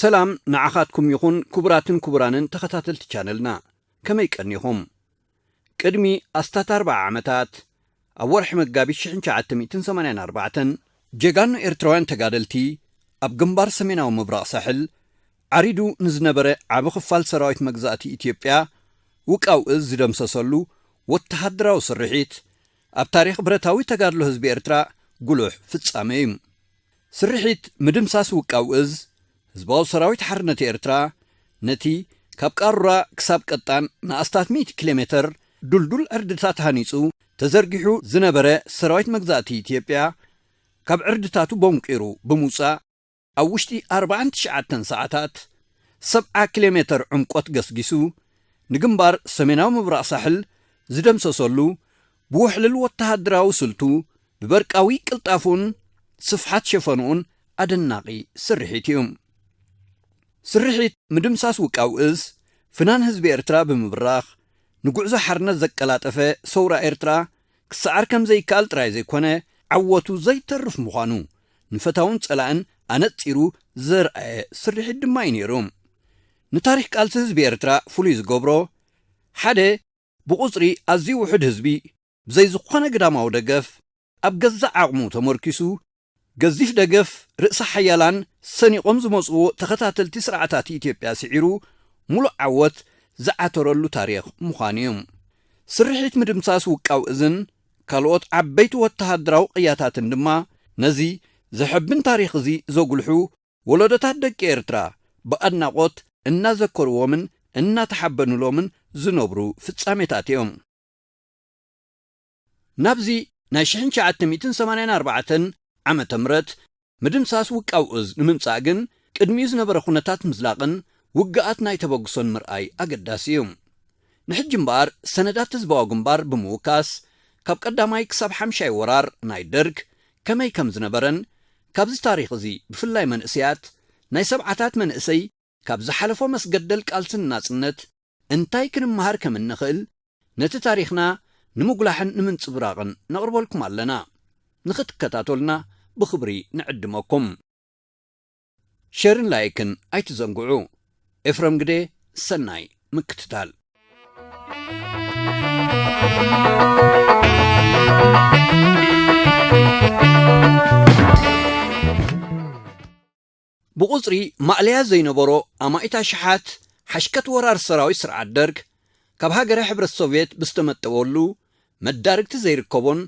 ሰላም ንዓኻትኩም ይኹን ክቡራትን ክቡራንን ተኸታተልቲ ቻነልና። ከመይ ቀኒኹም? ቅድሚ ኣስታት ኣርብዓ ዓመታት ኣብ ወርሒ መጋቢት ሽሕን ትሽዓተ ሚእትን ሰማንያን ኣርባዕተን ጀጋኑ ኤርትራውያን ተጋደልቲ ኣብ ግንባር ሰሜናዊ ምብራቕ ሳሕል ዓሪዱ ንዝነበረ ዓቢ ክፋል ሰራዊት መግዛእቲ ኢትዮጵያ ውቃው እዝ ዝደምሰሰሉ ወተሃደራዊ ስርሒት ኣብ ታሪኽ ብረታዊ ተጋድሎ ህዝቢ ኤርትራ ጉሉሕ ፍጻመ እዩ። ስርሒት ምድምሳስ ውቃው እዝ ህዝባዊ ሰራዊት ሓርነት ኤርትራ ነቲ ካብ ቃሩራ ክሳብ ቀጣን ንኣስታት ሚእቲ ኪሎ ሜተር ዱልዱል ዕርድታት ሃኒጹ ተዘርጊሑ ዝነበረ ሰራዊት መግዛእቲ ኢትዮጵያ ካብ ዕርድታቱ ቦንቂሩ ብምውጻእ ኣብ ውሽጢ ኣርባዓን ትሽዓተን ሰዓታት ሰብዓ ኪሎ ሜተር ዕምቆት ገስጊሱ ንግንባር ሰሜናዊ ምብራቕ ሳሕል ዝደምሰሰሉ ብውሕልል ወተሃደራዊ ስልቱ ብበርቃዊ ቅልጣፉን ስፍሓት ሸፈንኡን ኣደናቒ ስርሒት እዩ። ስርሒት ምድምሳስ ውቃው እዝ ፍናን ህዝቢ ኤርትራ ብምብራኽ ንጉዕዞ ሓርነት ዘቀላጠፈ ሰውራ ኤርትራ ክሰዓር ከም ዘይከኣል ጥራይ ዘይኮነ ዓወቱ ዘይተርፍ ምዃኑ ንፈታውን ጸላእን ኣነጺሩ ዘርኣየ ስርሒት ድማ እዩ ነይሩ። ንታሪኽ ቃልሲ ህዝቢ ኤርትራ ፍሉይ ዝገብሮ ሓደ ብቑጽሪ ኣዝዩ ውሑድ ህዝቢ ብዘይ ዝኾነ ግዳማዊ ደገፍ ኣብ ገዛእ ዓቕሙ ተመርኪሱ ገዚፍ ደገፍ ርእሰ ሓያላን ሰኒቖም ዝመጽዎ ተኸታተልቲ ስርዓታት ኢትዮጵያ ስዒሩ ሙሉእ ዓወት ዝዓተረሉ ታሪኽ ምዃኑ እዩ። ስርሒት ምድምሳስ ውቃው እዝን ካልኦት ዓበይቲ ወተሃደራዊ ቅያታትን ድማ ነዚ ዘሐብን ታሪኽ እዚ ዘጉልሑ ወለዶታት ደቂ ኤርትራ ብኣድናቖት እናዘከርዎምን እናተሓበኑሎምን ዝነብሩ ፍጻሜታት እዮም። ናብዚ ናይ ሽሕን ትሽዓተ ሚእትን ሰማንያን ኣርባዕተን ዓመተ ምህረት ምድምሳስ ውቃው እዝ ንምምጻእ ግን ቅድሚኡ ዝነበረ ኩነታት ምዝላቕን ውግኣት ናይ ተበግሶን ምርኣይ ኣገዳሲ እዩ። ንሕጂ እምበኣር ሰነዳት ህዝባዊ ግንባር ብምውካስ ካብ ቀዳማይ ክሳብ ሓምሻይ ወራር ናይ ደርግ ከመይ ከም ዝነበረን ካብዚ ታሪኽ እዚ ብፍላይ መንእሰያት ናይ ሰብዓታት መንእሰይ ካብ ዝሓለፎ መስገደል ቃልስን ናጽነት እንታይ ክንመሃር ከም እንኽእል ነቲ ታሪኽና ንምጉላሕን ንምንጽብራቕን ነቕርበልኩም ኣለና። ንኽትከታተሉና ብኽብሪ ንዕድመኩም። ሸርን ላይክን ኣይትዘንግዑ። ኤፍረም ግደ፣ ሰናይ ምክትታል። ብቑጽሪ ማእለያ ዘይነበሮ ኣማኢት ኣሽሓት ሓሽከት ወራር ሰራዊት ስርዓት ደርግ ካብ ሃገረ ሕብረት ሶቭየት ብዝተመጠወሉ መዳርግቲ ዘይርከቦን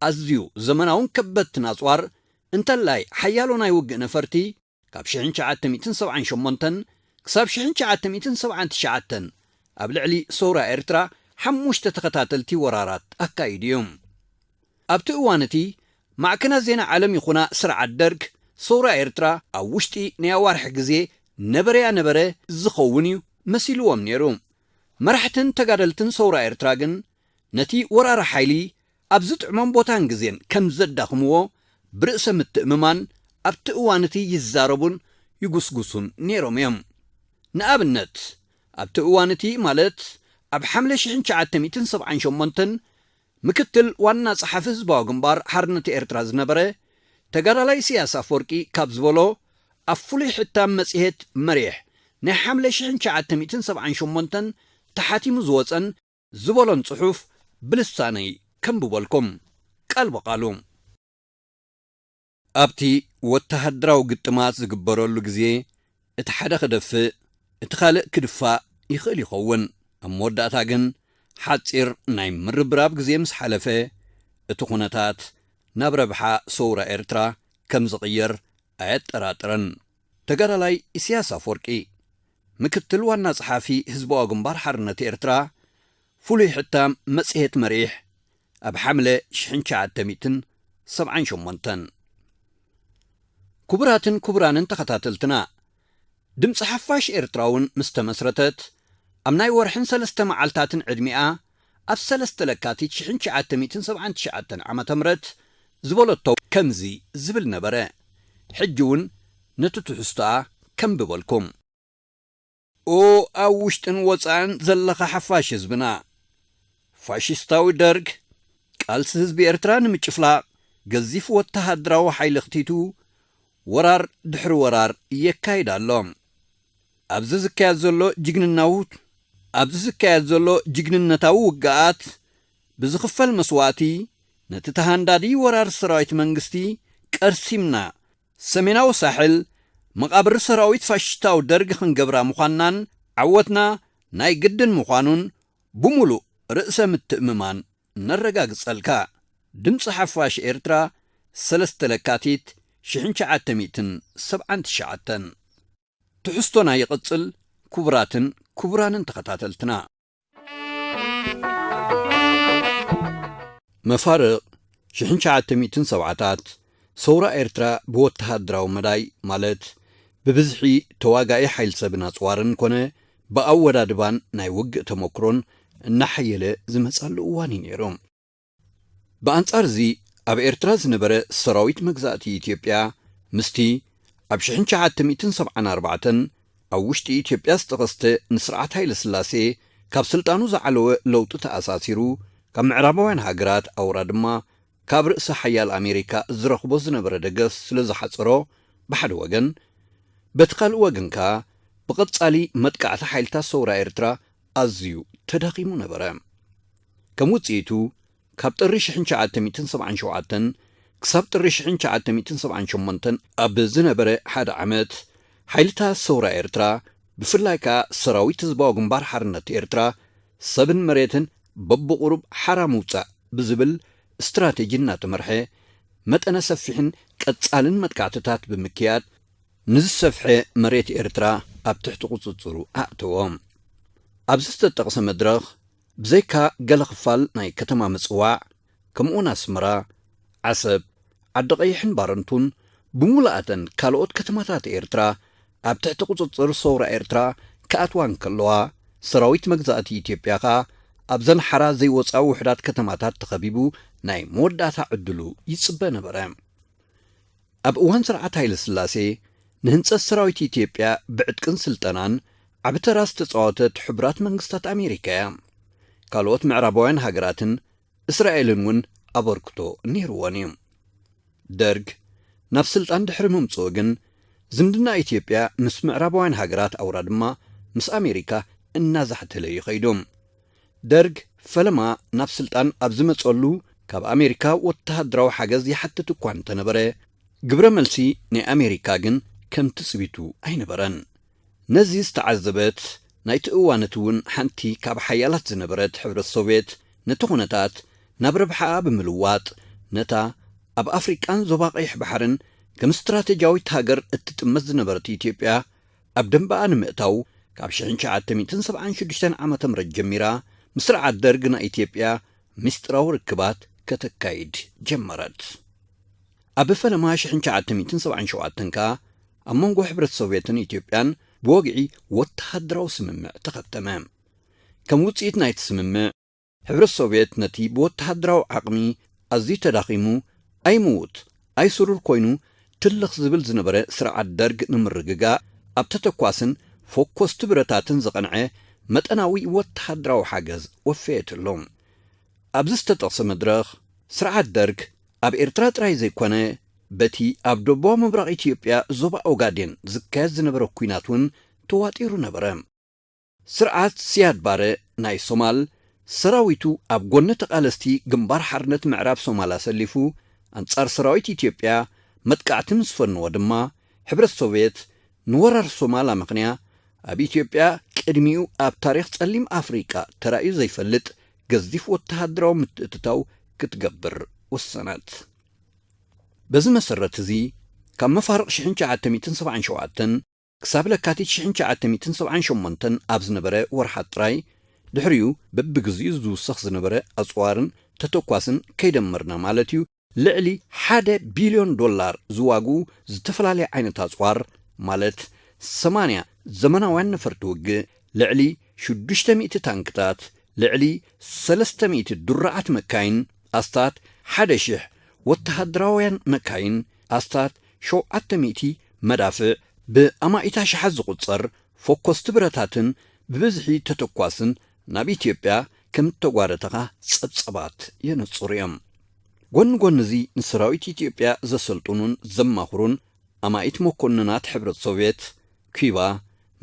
ኣዝዩ ዘመናውን ከበድትን ኣጽዋር እንተላይ ሓያሎ ናይ ውግእ ነፈርቲ ካብ ሽሕን ትሽዓተ ሚእትን ሰብዓን ሸሞንተን ክሳብ ሽሕን ትሽዓተ ሚእትን ሰብዓን ትሽዓተን ኣብ ልዕሊ ሰውራ ኤርትራ ሓሙሽተ ተኸታተልቲ ወራራት ኣካይዱ እዩ። ኣብቲ እዋን እቲ ማዕከናት ዜና ዓለም ይኹና ስርዓት ደርግ ሰውራ ኤርትራ ኣብ ውሽጢ ናይ ኣዋርሒ ግዜ ነበረያ ነበረ ዝኸውን እዩ መሲልዎም ነይሩ። መራሕትን ተጋደልትን ሰውራ ኤርትራ ግን ነቲ ወራሪ ሓይሊ ኣብ ዝጥዕሞም ቦታን ግዜን ከም ዘዳኽምዎ ብርእሰ ምትእምማን ኣብቲ እዋን እቲ ይዛረቡን ይጉስጉሱን ነይሮም እዮም። ንኣብነት ኣብቲ እዋን እቲ ማለት ኣብ ሓምለ ሽሕን ትሽዓተ ሚእትን ሰብዓን ሸሞንተን ምክትል ዋና ጸሓፊ ህዝባዊ ግንባር ሓርነት ኤርትራ ዝነበረ ተጋዳላይ ኢሳያስ ኣፈወርቂ ካብ ዝበሎ ኣብ ፍሉይ ሕታም መጽሔት መሪሕ ናይ ሓምለ ሽሕን ትሽዓተ ሚእትን ሰብዓን ሸሞንተን ተሓቲሙ ዝወጸን ዝበሎን ጽሑፍ ብልሳነይ ከንብበልኩም። ቃል ብቓሉ። ኣብቲ ወተሃደራዊ ግጥማት ዝግበረሉ ግዜ እቲ ሓደ ክደፍእ እቲ ካልእ ክድፋእ ይኽእል ይኸውን። ኣብ መወዳእታ ግን ሓጺር ናይ ምርብራብ ግዜ ምስ ሓለፈ እቲ ኩነታት ናብ ረብሓ ሰውራ ኤርትራ ከም ዝቕየር ኣየጠራጥረን። ተጋዳላይ ኢሳያስ ኣፈወርቂ ምክትል ዋና ጸሓፊ ህዝባዊ ግንባር ሓርነት ኤርትራ ፍሉይ ሕታም መጽሔት መሪሕ ኣብ ሓምለ ሽሕን ትሽዓተ ሚእትን ሰብዓን ሸሞንተን። ክቡራትን ክቡራንን ተኸታተልትና ድምፂ ሓፋሽ ኤርትራ እውን ምስ ተመስረተት ኣብ ናይ ወርሕን ሰለስተ መዓልታትን ዕድሚኣ ኣብ ሰለስተ ለካቲት ሽሕን ትሽዓተ ሚእትን ሰብዓን ትሽዓተን ዓመተ ምህረት ዝበለቶ ከምዚ ዝብል ነበረ። ሕጂ እውን ነቲ ትሕዝቶኣ ከንብበልኩም። ኦ ኣብ ውሽጥን ወፃእን ዘለኻ ሓፋሽ ህዝብና፣ ፋሽስታዊ ደርግ ቃልሲ ህዝቢ ኤርትራ ንምጭፍላቕ ገዚፍ ወተሃደራዊ ሓይሊ ኣኽቲቱ ወራር ድሕሪ ወራር የካይድ ኣሎ። ኣብዚ ዝካየድ ዘሎ ጅግንናዊ ኣብዚ ዝካየድ ዘሎ ጅግንነታዊ ውግኣት ብዝኽፈል መስዋእቲ፣ ነቲ ተሃንዳዲ ወራር ሰራዊት መንግስቲ ቀርሲምና፣ ሰሜናዊ ሳሕል መቓብር ሰራዊት ፋሽስታዊ ደርግ ክንገብራ ምዃንናን ዓወትና ናይ ግድን ምዃኑን ብምሉእ ርእሰ ምትእምማን ነረጋግጸልካ። ድምጺ ሓፋሽ ኤርትራ፣ ሰለስተ ለካቲት ሽሕን ትሽዓተ ሚእትን ሰብዓን ትሽዓተን። ትሕዝቶና ይቕጽል። ክቡራትን ክቡራንን ተኸታተልትና፣ መፋርቕ ሽሕን ትሽዓተ ሚእትን ሰብዓታት ሰውራ ኤርትራ ብወተሃደራዊ መዳይ፣ ማለት ብብዝሒ ተዋጋኢ ሓይል ሰብን ኣጽዋርን ኮነ ብኣወዳድባን ናይ ውግእ ተመክሮን እናሓየለ ዝመጻሉ እዋን እዩ ነይሩ። ብኣንጻር እዚ፣ ኣብ ኤርትራ ዝነበረ ሰራዊት መግዛእቲ ኢትዮጵያ ምስቲ ኣብ ሽሕን ትሽዓተ ሚእትን ሰብዓን ኣርባዕተን ኣብ ውሽጢ ኢትዮጵያ ዝተኸስተ ንስርዓት ሃይለ ስላሴ ካብ ስልጣኑ ዝዓለወ ለውጢ ተኣሳሲሩ፣ ካብ ምዕራባውያን ሃገራት ኣውራ ድማ ካብ ርእሰ ሓያል ኣሜሪካ ዝረኽቦ ዝነበረ ደገፍ ስለ ዝሓጸሮ ብሓደ ወገን፣ በቲ ካልእ ወገን ከኣ ብቐጻሊ መጥቃዕቲ ሓይልታት ሰውራ ኤርትራ ኣዝዩ ተዳኺሙ ነበረ። ከም ውጽኢቱ፣ ካብ ጥሪ ሽሕን ትሽዓተ ሚእትን ሰብዓን ሸውዓተን ክሳብ ጥሪ ሽሕን ትሽዓተ ሚእትን ሰብዓን ሸሞንተን ኣብ ዝነበረ ሓደ ዓመት፣ ሓይልታት ሰውራ ኤርትራ፣ ብፍላይ ከኣ ሰራዊት ህዝባዊ ግንባር ሓርነት ኤርትራ፣ ሰብን መሬትን በብቑሩብ ሓራ ምውጻእ ብዝብል ስትራቴጂ እናተመርሐ፣ መጠነ ሰፊሕን ቀጻልን መጥቃዕትታት ብምክያድ፣ ንዝሰፍሐ መሬት ኤርትራ ኣብ ትሕቲ ቁጽጽሩ ኣእተዎ። ኣብዚ ዝተጠቕሰ መድረኽ፣ ብዘይካ ገለ ክፋል ናይ ከተማ ምጽዋዕ፣ ከምኡውን ኣስመራ፣ ዓሰብ፣ ዓዲ ቀይሕን ባረንቱን፣ ብምሉኣተን ካልኦት ከተማታት ኤርትራ ኣብ ትሕቲ ቁጽጽር ሰውራ ኤርትራ ክኣትዋ እንከለዋ፣ ሰራዊት መግዛእቲ ኢትዮጵያ ከኣ ኣብዘን ሓራ ዘይወጻ ውሑዳት ከተማታት ተኸቢቡ ናይ መወዳእታ ዕድሉ ይጽበ ነበረ። ኣብ እዋን ስርዓት ሃይለ ስላሴ፣ ንህንጸት ሰራዊት ኢትዮጵያ ብዕጥቅን ስልጠናን ዓቢ ተራ ዝተጻወተት ሕቡራት መንግስታት ኣሜሪካ እያ። ካልኦት ምዕራባውያን ሃገራትን እስራኤልን እውን ኣበርክቶ ነይርወን እዩ። ደርግ ናብ ስልጣን ድሕሪ ምምጽኡ ግን፣ ዝምድና ኢትዮጵያ ምስ ምዕራባውያን ሃገራት ኣውራ ድማ ምስ ኣሜሪካ እናዛሕተለ እዩ ኸይዱ። ደርግ ፈለማ ናብ ስልጣን ኣብ ዝመጸሉ፣ ካብ ኣሜሪካ ወተሃደራዊ ሓገዝ ይሓትት እኳ እንተነበረ፣ ግብረ መልሲ ናይ ኣሜሪካ ግን ከም ትጽቢቱ ኣይነበረን። ነዚ ዝተዓዘበት፣ ናይቲ እዋን እቲ እውን ሓንቲ ካብ ሓያላት ዝነበረት ሕብረት ሶቭየት፣ ነቲ ኩነታት ናብ ረብሓኣ ብምልዋጥ፣ ነታ ኣብ ኣፍሪቃን ዞባ ቀይሕ ባሕርን ከም ስትራቴጂያዊት ሃገር እትጥመት ዝነበረት ኢትዮጵያ ኣብ ደንበኣ ንምእታው፣ ካብ ሽሕን ትሽዓተ ሚእትን ሰብዓን ሽዱሽተን ዓመተ ምህረት ጀሚራ፣ ምስ ስርዓት ደርግ ናይ ኢትዮጵያ ምስጢራዊ ርክባት ከተካይድ ጀመረት። ኣብ ፈለማ ሽሕን ትሽዓተ ሚእትን ሰብዓን ሸውዓተን ከኣ፣ ኣብ መንጎ ሕብረት ሶቭየትን ኢትዮጵያን ብወግዒ ወተሃደራዊ ስምምዕ ተኸተመ። ከም ውጽኢት ናይቲ ስምምዕ፣ ሕብረት ሶቭየት ነቲ ብወተሃደራዊ ዓቕሚ ኣዝዩ ተዳኺሙ፣ ኣይምዉት ኣይስሩር ኮይኑ ትልኽ ዝብል ዝነበረ ስርዓት ደርግ ንምርግጋእ፣ ኣብ ተተኳስን ፈኮስቲ ብረታትን ዝቐንዐ መጠናዊ ወተሃደራዊ ሓገዝ ወፈየትሉ። ኣብዚ ዝተጠቕሰ መድረኽ፣ ስርዓት ደርግ ኣብ ኤርትራ ጥራይ ዘይኮነ፣ በቲ ኣብ ደቡባዊ ምብራቕ ኢትዮጵያ ዞባ ኦጋዴን ዝካየድ ዝነበረ ኲናት እውን ተዋጢሩ ነበረ። ስርዓት ሲያድ ባረ ናይ ሶማል፣ ሰራዊቱ ኣብ ጎኒ ተቓለስቲ ግንባር ሓርነት ምዕራብ ሶማል ኣሰሊፉ፣ ኣንጻር ሰራዊት ኢትዮጵያ መጥቃዕቲ ምስ ፈነወ ድማ፣ ሕብረት ሶቭየት ንወራር ሶማል ኣመኽንያ፣ ኣብ ኢትዮጵያ ቅድሚኡ ኣብ ታሪኽ ጸሊም ኣፍሪቃ ተራእዩ ዘይፈልጥ ገዚፍ ወተሃደራዊ ምትእትታው ክትገብር ወሰነት። በዚ መሰረት እዚ፣ ካብ መፋርቕ ሽሕን ትሽዓተ ሚእትን ሰብዓን ሸውዓተን ክሳብ ለካቲት ሽሕን ትሽዓተ ሚእትን ሰብዓን ሸሞንተን ኣብ ዝነበረ ወርሓት ጥራይ፣ ድሕሪኡ በብግዚኡ ዝውሰኽ ዝነበረ ኣጽዋርን ተተኳስን ከይደመርና ማለት እዩ፣ ልዕሊ ሓደ ቢልዮን ዶላር ዝዋግኡ ዝተፈላለየ ዓይነት ኣጽዋር፣ ማለት ሰማንያ ዘመናውያን ነፈርቲ ውግእ፣ ልዕሊ ሽዱሽተ ሚእቲ ታንክታት፣ ልዕሊ ሰለስተ ሚእቲ ድሩዓት መካይን፣ ኣስታት ሓደ ሽሕ ወተሃደራውያን መካይን፣ ኣስታት ሸውዓተ ሚእቲ መዳፍዕ፣ ብኣማኢት ኣሽሓት ዝቑጸር ፈኮስቲ ብረታትን ብብዝሒ ተተኳስን ናብ ኢትዮጵያ ከም እተጓረተኻ ጸብጸባት የነጽሩ እዮም። ጎኒ ጎኒ እዚ ንሰራዊት ኢትዮጵያ ዘሰልጥኑን ዘማኽሩን ኣማኢት መኮንናት ሕብረት ሶቭየት፣ ኪባ፣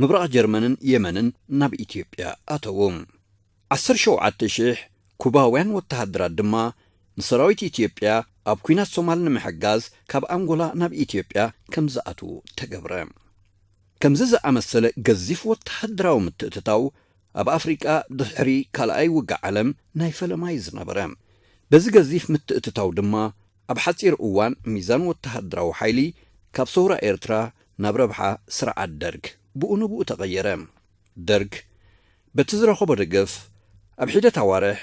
ምብራቕ ጀርመንን የመንን ናብ ኢትዮጵያ ኣተዉ። ዓሰርተ ሸውዓተ ሽሕ ኩባውያን ወተሃደራት ድማ ንሰራዊት ኢትዮጵያ ኣብ ኲናት ሶማል ንምሕጋዝ ካብ ኣንጎላ ናብ ኢትዮጵያ ከም ዝኣትዉ ተገብረ። ከምዚ ዝኣመሰለ ገዚፍ ወተሃደራዊ ምትእትታው ኣብ ኣፍሪቃ ድሕሪ ካልኣይ ውግእ ዓለም ናይ ፈለማይ ዝነበረ። በዚ ገዚፍ ምትእትታው ድማ ኣብ ሓጺር እዋን ሚዛን ወተሃደራዊ ሓይሊ ካብ ሰውራ ኤርትራ ናብ ረብሓ ስርዓት ደርግ ብኡ ንብኡ ተቐየረ። ደርግ በቲ ዝረኸቦ ደገፍ ኣብ ሒደት ኣዋርሕ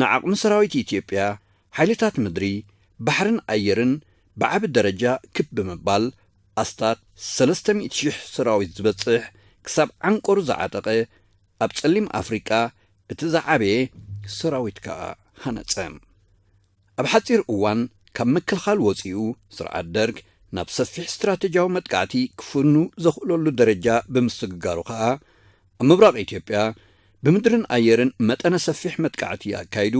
ንዓቕሚ ሰራዊት ኢትዮጵያ ሓይልታት ምድሪ፣ ባሕርን ኣየርን ብዓቢ ደረጃ ክብ ብምባል ኣስታት ሰለስተ ሚእቲ ሽሕ ሰራዊት ዝበጽሕ ክሳብ ዓንቀሩ ዝዓጠቐ ኣብ ጸሊም ኣፍሪቃ እቲ ዝዓበየ ሰራዊት ከኣ ሃነጸ። ኣብ ሓጺር እዋን ካብ ምክልኻል ወጺኡ ስርዓት ደርግ ናብ ሰፊሕ ስትራተጂያዊ መጥቃዕቲ ክፍኑ ዘኽእለሉ ደረጃ ብምስግጋሩ ከኣ ኣብ ምብራቕ ኢትዮጵያ ብምድርን ኣየርን መጠነ ሰፊሕ መጥቃዕቲ ኣካይዱ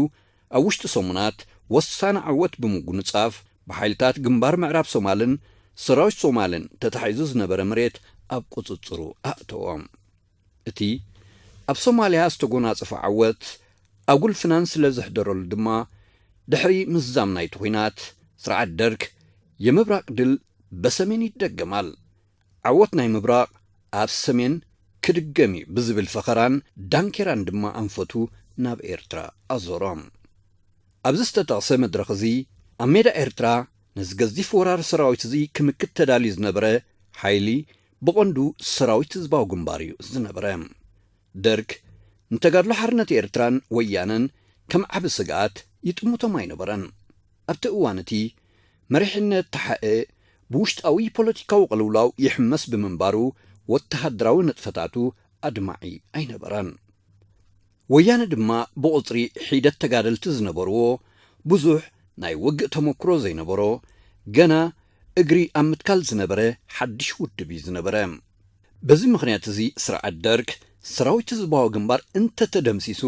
ኣብ ውሽጢ ሰሙናት ወሳኒ ዓወት ብምጉንጻፍ ብሓይልታት ግንባር ምዕራብ ሶማልን ሰራዊት ሶማልን ተታሒዙ ዝነበረ መሬት ኣብ ቁጽጽሩ ኣእተዎ። እቲ ኣብ ሶማልያ ዝተጎናጸፈ ዓወት ኣጉል ፍናን ስለ ዘሕደረሉ ድማ ድሕሪ ምዝዛም ናይቲ ኲናት ስርዓት ደርግ የምብራቕ ድል በሰሜን ይደገማል፣ ዓወት ናይ ምብራቕ ኣብ ሰሜን ክድገም እዩ ብዝብል ፈኸራን ዳንኬራን ድማ ኣንፈቱ ናብ ኤርትራ ኣዞሮም። ኣብዚ ዝተጠቕሰ መድረኽ እዚ ኣብ ሜዳ ኤርትራ ነዚ ገዚፍ ወራር ሰራዊት እዚ ክምክት ተዳልዩ ዝነበረ ሓይሊ ብቐንዱ ሰራዊት ህዝባዊ ግንባር እዩ ዝነበረ። ደርግ ንተጋድሎ ሓርነት ኤርትራን ወያነን ከም ዓቢ ስግኣት ይጥምቶም ኣይነበረን። ኣብቲ እዋን እቲ መሪሕነት ተሓኤ ብውሽጣዊ ፖለቲካዊ ቅልውላው ይሕመስ ብምንባሩ ወተሃደራዊ ንጥፈታቱ ኣድማዒ ኣይነበረን። ወያነ ድማ ብቑጽሪ ሒደት ተጋደልቲ ዝነበርዎ ብዙሕ ናይ ውግእ ተመክሮ ዘይነበሮ ገና እግሪ ኣብ ምትካል ዝነበረ ሓድሽ ውድብ እዩ ዝነበረ። በዚ ምኽንያት እዚ ስርዓት ደርግ ሰራዊት ህዝባዊ ግንባር እንተተደምሲሱ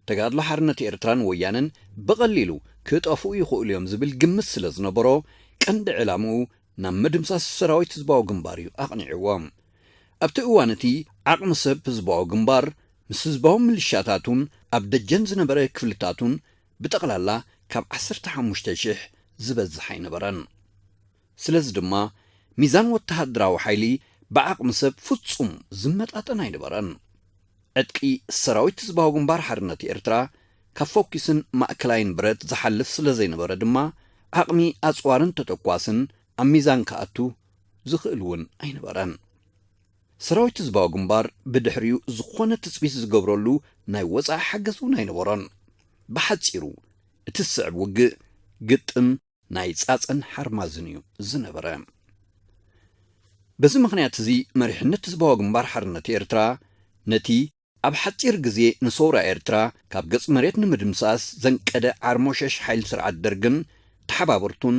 ተጋድሎ ሓርነት ኤርትራን ወያነን ብቐሊሉ ክጠፍኡ ይኽእሉ እዮም ዝብል ግምት ስለ ዝነበሮ ቀንዲ ዕላምኡ ናብ ምድምሳስ ሰራዊት ህዝባዊ ግንባር እዩ ኣቕኒዕዎ። ኣብቲ እዋን እቲ ዓቕሚ ሰብ ህዝባዊ ግንባር ምስ ህዝባዊ ምልሻታቱን ኣብ ደጀን ዝነበረ ክፍልታቱን ብጠቕላላ ካብ ዓሰርተ ሓሙሽተ ሽሕ ዝበዝሕ ኣይነበረን። ስለዚ ድማ ሚዛን ወተሃደራዊ ሓይሊ ብዓቕሚ ሰብ ፍጹም ዝመጣጠን ኣይነበረን። ዕጥቂ ሰራዊት ህዝባዊ ግንባር ሓርነት ኤርትራ ካብ ፈኲስን ማእከላይን ብረት ዝሓልፍ ስለ ዘይነበረ ድማ ዓቕሚ ኣጽዋርን ተተኳስን ኣብ ሚዛን ክኣቱ ዝኽእል እውን ኣይነበረን። ሰራዊት ህዝባዊ ግንባር ብድሕሪኡ ዝኾነ ትጽቢት ዝገብረሉ ናይ ወጻኢ ሓገዝ እውን ኣይነበሮን። ብሓጺሩ እቲ ዝስዕብ ውግእ ግጥም ናይ ጻጸን ሓርማዝን እዩ ዝነበረ። በዚ ምኽንያት እዚ መሪሕነት ህዝባዊ ግንባር ሓርነት ኤርትራ ነቲ ኣብ ሓጺር ግዜ ንሰውራ ኤርትራ ካብ ገጽ መሬት ንምድምሳስ ዘንቀደ ዓርሞሸሽ ሓይሊ ስርዓት ደርግን ተሓባበርቱን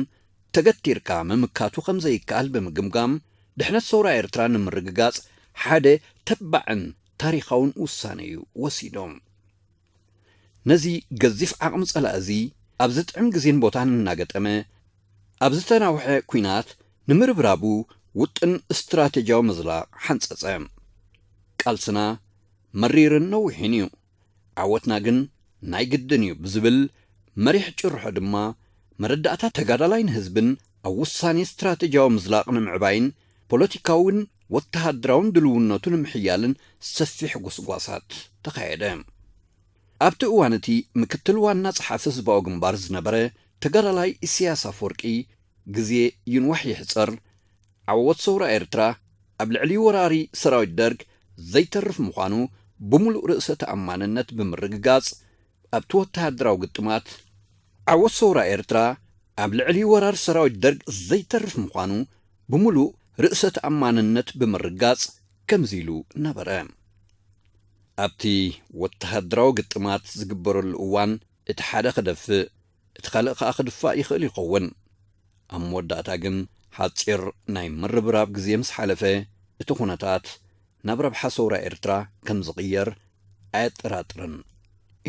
ተገቲርካ ምምካቱ ከም ዘይከኣል ብምግምጋም ድሕነት ሰውራ ኤርትራ ንምርግጋጽ ሓደ ተባዕን ታሪኻውን ውሳነ እዩ ወሲዶም። ነዚ ገዚፍ ዓቕሚ ጸላኢ እዚ ኣብ ዝጥዕም ግዜን ቦታን እናገጠመ ኣብ ዝተናውሐ ኲናት ንምርብራቡ ውጥን ስትራቴጂያዊ ምዝላቕ ሓንጸጸ። ቃልስና መሪርን ነዊሕን እዩ፣ ዓወትና ግን ናይ ግድን እዩ ብዝብል መሪሕ ጭርሖ ድማ መረዳእታ ተጋዳላይ ንህዝብን ኣብ ውሳኔ ስትራቴጂያዊ ምዝላቕ ንምዕባይን ፖለቲካውን ወተሃደራውን ድልውነቱ ንምሕያልን ሰፊሕ ጎስጓሳት ተኻየደ። ኣብቲ እዋን እቲ ምክትል ዋና ጸሓፊ ህዝባዊ ግንባር ዝነበረ ተጋዳላይ ኢሳያስ ኣፈወርቂ ግዜ ይንዋሕ ይሕጸር ዓወት ሰውራ ኤርትራ ኣብ ልዕሊ ወራሪ ሰራዊት ደርግ ዘይተርፍ ምዃኑ ብምሉእ ርእሰ ተኣማንነት ብምርግጋጽ ኣብቲ ወተሃደራዊ ግጥማት ዓወት ሰውራ ኤርትራ ኣብ ልዕሊ ወራር ሰራዊት ደርግ ዘይተርፍ ምዃኑ ብምሉእ ርእሰ ተኣማንነት ብምርጋጽ ከምዚ ኢሉ ነበረ። ኣብቲ ወተሃደራዊ ግጥማት ዝግበረሉ እዋን እቲ ሓደ ክደፍእ እቲ ካልእ ከኣ ክድፋእ ይኽእል ይኸውን። ኣብ መወዳእታ ግን ሓጺር ናይ ምርብራብ ግዜ ምስ ሓለፈ እቲ ኩነታት ናብ ረብሓ ሰውራ ኤርትራ ከም ዝቕየር ኣየጠራጥርን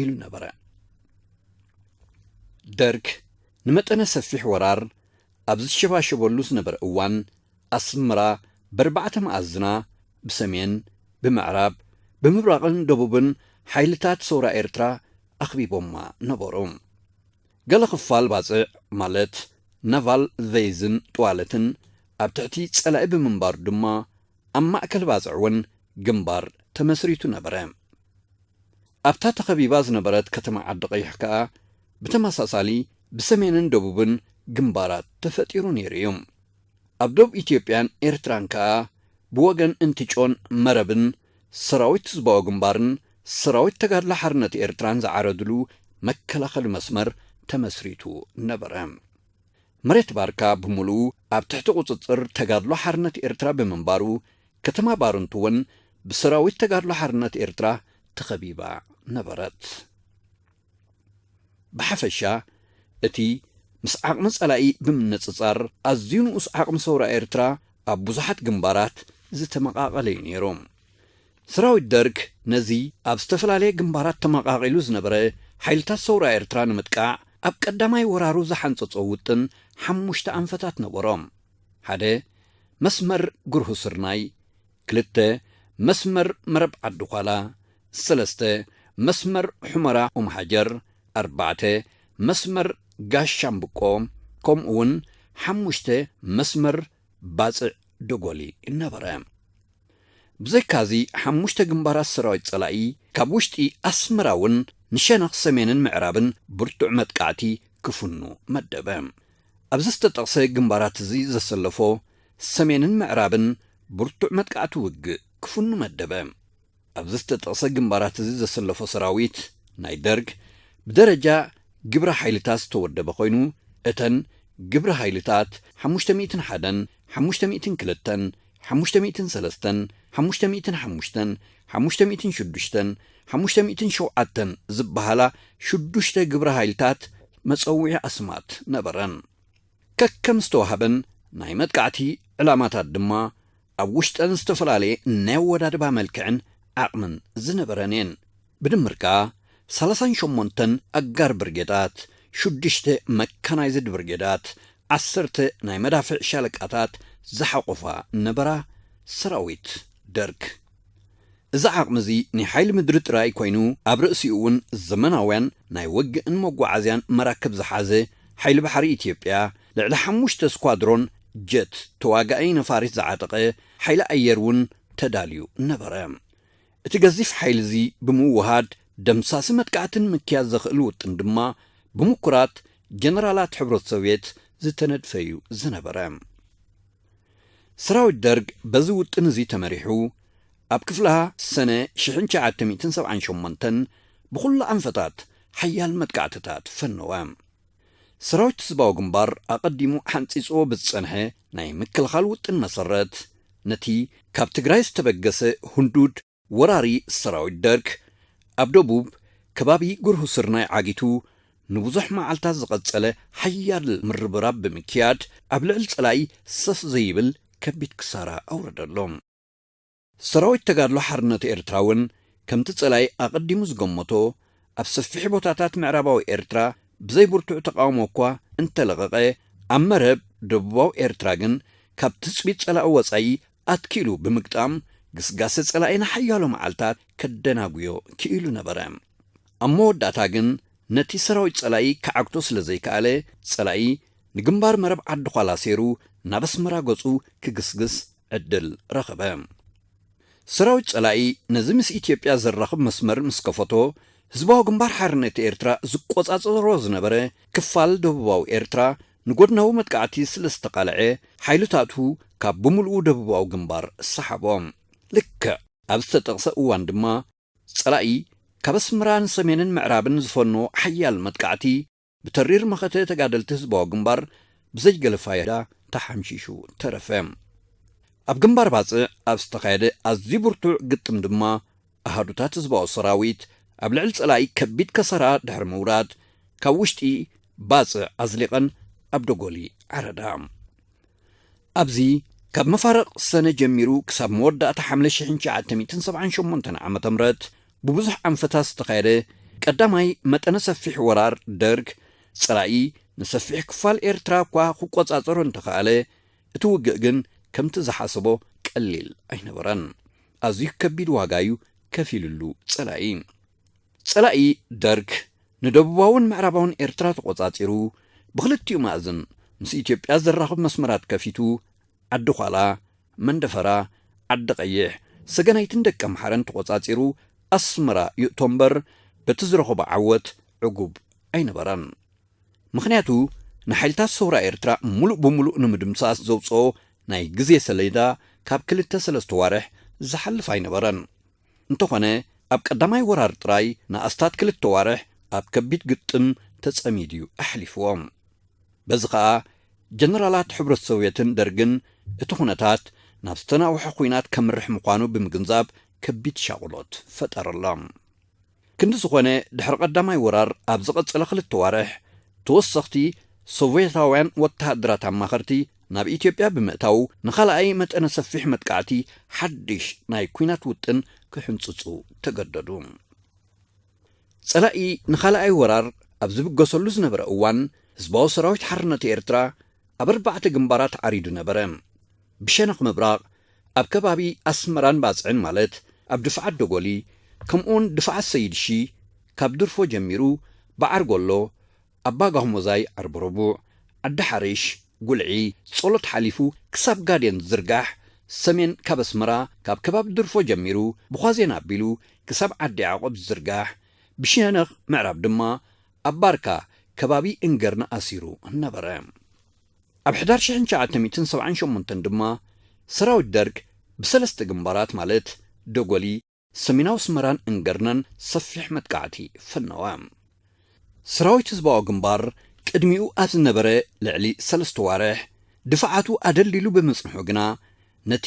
ኢሉ ነበረ። ደርግ ንመጠነ ሰፊሕ ወራር ኣብ ዝሸባሸበሉ ዝነበረ እዋን ኣስመራ በርባዕተ መኣዝና ብሰሜን ብምዕራብ፣ ብምብራቕን ደቡብን ሓይልታት ሰውራ ኤርትራ ኣኽቢቦማ ነበሩ። ገለ ክፋል ባጽዕ፣ ማለት ናቫል ቬዝን ጥዋለትን፣ ኣብ ትሕቲ ጸላኢ ብምንባሩ ድማ፣ ኣብ ማእከል ባጽዕ እውን ግንባር ተመስሪቱ ነበረ። ኣብታ ተኸቢባ ዝነበረት ከተማ ዓዲ ቀይሕ ከኣ፣ ብተመሳሳሊ ብሰሜንን ደቡብን ግንባራት ተፈጢሩ ነይሩ እዩ። ኣብ ዶብ ኢትዮጵያን ኤርትራን ከኣ፣ ብወገን እንትጮን መረብን፣ ሰራዊት ህዝባዊ ግንባርን ሰራዊት ተጋድሎ ሓርነት ኤርትራን ዝዓረድሉ መከላኸሊ መስመር ተመስሪቱ ነበረ። መሬት ባርካ ብምሉኡ ኣብ ትሕቲ ቁጽጽር ተጋድሎ ሓርነት ኤርትራ ብምንባሩ፣ ከተማ ባርንቱ እውን ብሰራዊት ተጋድሎ ሓርነት ኤርትራ ተኸቢባ ነበረት። ብሓፈሻ፣ እቲ ምስ ዓቕሚ ጸላኢ ብምንጽጻር ኣዝዩ ንኡስ ዓቕሚ ሰውራ ኤርትራ ኣብ ብዙሓት ግንባራት ዝተመቓቐለ እዩ ነይሩ። ሰራዊት ደርግ ነዚ ኣብ ዝተፈላለየ ግንባራት ተመቓቒሉ ዝነበረ ሓይልታት ሰውራ ኤርትራ ንምጥቃዕ ኣብ ቀዳማይ ወራሩ ዝሓንጸጾ ውጥን ሓሙሽተ ኣንፈታት ነበሮም። ሓደ፣ መስመር ግርሁ ስርናይ፣ ክልተ፣ መስመር መረብ ዓዲ ዃላ፣ ሰለስተ፣ መስመር ሑመራ ኡም ሃጀር፣ ኣርባዕተ፣ መስመር ጋሽ ሻምብቆ፣ ከምኡ እውን ሓሙሽተ፣ መስመር ባጽዕ ደጎሊ ነበረ። ብዘይካዚ ሓሙሽተ ግንባራት ሰራዊት ጸላኢ ካብ ውሽጢ ኣስመራ እውን ንሸነኽ ሰሜንን ምዕራብን ብርቱዕ መጥቃዕቲ ክፍኑ መደበ። ኣብዚ ዝተጠቕሰ ግንባራት እዚ ዘሰለፎ ሰሜንን ምዕራብን ብርቱዕ መጥቃዕቲ ውግእ ክፍኑ መደበ። ኣብዚ ዝተጠቕሰ ግንባራት እዚ ዘሰለፎ ሰራዊት ናይ ደርግ ብደረጃ ግብረ ሓይልታት ዝተወደበ ኮይኑ፣ እተን ግብረ ሓይልታት ሓሙሽተ ሚእትን ሓደን፣ ሓሙሽተ ሚእትን ክልተን፣ ሓሙሽተ ሚእትን ሰለስተን፣ ሓሙሽተ ሚእትን ሓሙሽተን፣ ሓሙሽተ ሚእትን ሽዱሽተን፣ ሓሙሽተ ሚእትን ሸውዓተን ዝበሃላ ሽዱሽተ ግብረ ሓይልታት መጸውዒ ኣስማት ነበረን። ከከም ዝተዋህበን ናይ መጥቃዕቲ ዕላማታት ድማ ኣብ ውሽጠን ዝተፈላለየ ናይ ኣወዳድባ መልክዕን ዓቕምን ዝነበረን እየን። ብድምር ከኣ ሰላሳን ሸሞንተን ኣጋር ብርጌዳት፣ ሽዱሽተ መካናይዝድ ብርጌዳት፣ ዓሰርተ ናይ መዳፍዕ ሻለቃታት ዝሓቖፋ ነበራ ሰራዊት ደርግ። እዚ ዓቕሚ እዚ ናይ ሓይሊ ምድሪ ጥራይ ኮይኑ፣ ኣብ ርእሲኡ እውን ዘመናውያን ናይ ውግእን መጓዓዝያን መራክብ ዝሓዘ ሓይሊ ባሕሪ ኢትዮጵያ፣ ልዕሊ ሓሙሽተ ስኳድሮን ጀት ተዋጋኢ ነፋሪት ዝዓጠቐ ሓይሊ ኣየር እውን ተዳልዩ ነበረ። እቲ ገዚፍ ሓይሊ እዚ ብምውሃድ፣ ደምሳሲ መጥቃዕትን ምክያድ ዘኽእል ውጥን ድማ ብምኩራት ጀነራላት ሕብረት ሶቭየት ዝተነድፈ እዩ ዝነበረ። ሰራዊት ደርግ በዚ ውጥን እዚ ተመሪሑ፣ ኣብ ክፍላ ሰነ ሽሕን ትሽዓተ ሚእትን ሰብዓን ሸሞንተን ብኹሉ ኣንፈታት ሓያል መጥቃዕትታት ፈነወ። ሰራዊት ህዝባዊ ግንባር ኣቐዲሙ ሓንጺጽዎ ብዝጸንሐ ናይ ምክልኻል ውጥን መሰረት፣ ነቲ ካብ ትግራይ ዝተበገሰ ህንዱድ ወራሪ ሰራዊት ደርግ፣ ኣብ ደቡብ ከባቢ ግርሁ ስርናይ ዓጊቱ ንብዙሕ መዓልታት ዝቐጸለ ሓያል ምርብራብ ብምክያድ፣ ኣብ ልዕሊ ጸላኢ ሰፍ ዘይብል ከቢድ ክሳራ ኣውረደሎም። ሰራዊት ተጋድሎ ሓርነት ኤርትራ እውን ከምቲ ጸላኢ ኣቐዲሙ ዝገመቶ፣ ኣብ ሰፊሕ ቦታታት ምዕራባዊ ኤርትራ ብዘይ ብርቱዕ ተቓውሞ እኳ እንተለቐቐ፣ ኣብ መረብ ደቡባዊ ኤርትራ ግን ካብ ትጽቢት ጸላኢ ወጻኢ ኣትኪሉ ብምግጣም፣ ግስጋሰ ጸላኢ ንሓያሎ መዓልታት ከደናጉዮ ክኢሉ ነበረ። ኣብ መወዳእታ ግን ነቲ ሰራዊት ጸላኢ ክዓግቶ ስለ ዘይከኣለ፣ ጸላኢ ንግንባር መረብ ዓዲ ዃላ ሰይሩ ናብ ኣስመራ ገጹ ክግስግስ ዕድል ረኸበ። ሰራዊት ጸላኢ ነዚ ምስ ኢትዮጵያ ዘራኽብ መስመር ምስ ከፈቶ፣ ህዝባዊ ግንባር ሓርነት ኤርትራ ዝቆጻጸሮ ዝነበረ ክፋል ደቡባዊ ኤርትራ ንጎድናዊ መጥቃዕቲ ስለ ዝተቓልዐ፣ ሓይልታቱ ካብ ብምልኡ ደቡባዊ ግንባር ሰሓቦ። ልክዕ ኣብ ዝተጠቕሰ እዋን ድማ፣ ጸላኢ ካብ ኣስመራ ንሰሜንን ምዕራብን ዝፈኖ ሓያል መጥቃዕቲ፣ ብተሪር መኸተ ተጋደልቲ ህዝባዊ ግንባር ብዘይገለ ፋይዳ ተሓምሺሹ ተረፈ። ኣብ ግንባር ባጽዕ ኣብ ዝተኻየደ ኣዝዩ ብርቱዕ ግጥም ድማ፣ ኣሃዱታት ህዝባዊ ሰራዊት ኣብ ልዕሊ ጸላኢ ከቢድ ከሰራ ድሕሪ ምውራድ፣ ካብ ውሽጢ ባጽዕ ኣዝሊቐን ኣብ ደጎሊ ዓረዳ። ኣብዚ፣ ካብ መፋርቕ ሰነ ጀሚሩ ክሳብ መወዳእታ ሓምለ ሽሕን ትሽዓተ ሚእትን ሰብዓን ሸሞንተን ዓመተ ምህረት ብብዙሕ ኣንፈታት ዝተኻየደ ቀዳማይ መጠነ ሰፊሕ ወራር ደርግ፣ ጸላኢ ንሰፊሕ ክፋል ኤርትራ እኳ ክቆጻጸሮ እንተኸኣለ፣ እቲ ውግእ ግን ከምቲ ዝሓሰቦ ቀሊል ኣይነበረን። ኣዝዩ ከቢድ ዋጋ እዩ ከፊሉሉ ጸላኢ። ጸላኢ ደርግ ንደቡባውን ምዕራባውን ኤርትራ ተቖጻጺሩ፣ ብኽልቲኡ ማእዝን ምስ ኢትዮጵያ ዘራኽብ መስመራት ከፊቱ፣ ዓዲ ዃላ፣ መንደፈራ፣ ዓዲ ቀይሕ፣ ሰገናይትን ደቀ ምሓረን ተቖጻጺሩ ኣስመራ ይእቶ እምበር፣ በቲ ዝረኸቦ ዓወት ዕጉብ ኣይነበረን። ምኽንያቱ፣ ንሓይልታት ሰውራ ኤርትራ ምሉእ ብምሉእ ንምድምሳስ ዘውጽኦ ናይ ግዜ ሰሌዳ ካብ ክልተ ሰለስተ ዋርሕ ዝሓልፍ ኣይነበረን። እንተኾነ፣ ኣብ ቀዳማይ ወራር ጥራይ ንኣስታት ክልተ ዋርሕ ኣብ ከቢድ ግጥም ተጸሚዱ እዩ ኣሕሊፍዎ። በዚ ኸኣ፣ ጀነራላት ሕብረት ሶቭየትን ደርግን እቲ ኩነታት ናብ ዝተናውሐ ኲናት ከምርሕ ምዃኑ ብምግንዛብ ከቢድ ሻቕሎት ፈጠረሎም። ክንዲ ዝኾነ፣ ድሕሪ ቀዳማይ ወራር ኣብ ዝቐጸለ ክልተ ዋርሕ፣ ተወሰኽቲ ሶቭየታውያን ወተሃደራት ኣማኸርቲ ናብ ኢትዮጵያ ብምእታው፣ ንኻልኣይ መጠነ ሰፊሕ መጥቃዕቲ ሓድሽ ናይ ኲናት ውጥን ክሕንጽጹ ተገደዱ። ጸላኢ ንኻልኣይ ወራር ኣብ ዝብገሰሉ ዝነበረ እዋን፣ ህዝባዊ ሰራዊት ሓርነት ኤርትራ ኣብ ኣርባዕተ ግንባራት ዓሪዱ ነበረ። ብሸነኽ ምብራቕ፣ ኣብ ከባቢ ኣስመራን ባጽዕን፣ ማለት ኣብ ድፍዓት ደጎሊ፣ ከምኡውን ድፍዓት ሰይድ ሺ፣ ካብ ድርፎ ጀሚሩ፣ በዓርጎሎ፣ ኣባ ጋህሞዛይ፣ ዓርቢ ረቡዕ፣ ዓዲ ሓሪሽ፣ ጉልዒ፣ ጸሎት ሓሊፉ ክሳብ ጋዴን ዝርጋሕ፣ ሰሜን ካብ ኣስመራ፣ ካብ ከባቢ ድርፎ ጀሚሩ፣ ብዃዜን ኣቢሉ ክሳብ ዓዲ ያዕቆብ ዝዝርጋሕ፣ ብሸነኽ ምዕራብ ድማ ኣብ ባርካ ከባቢ እንገርኒ ኣሲሩ ነበረ። ኣብ ሕዳር ሽሕን ትሽዓተ ሚእትን ሰብዓን ሸሞንተን ድማ ሰራዊት ደርግ ብሰለስተ ግንባራት፣ ማለት ደጎሊ፣ ሰሜናዊ ኣስመራን እንገርነን ሰፊሕ መጥቃዕቲ ፈነወ። ሰራዊት ህዝባዊ ግንባር ቅድሚኡ ኣብ ዝነበረ ልዕሊ ሰለስተ ዋርሕ ድፍዓቱ ኣደልዲሉ ብምጽንሑ ግና፣ ነቲ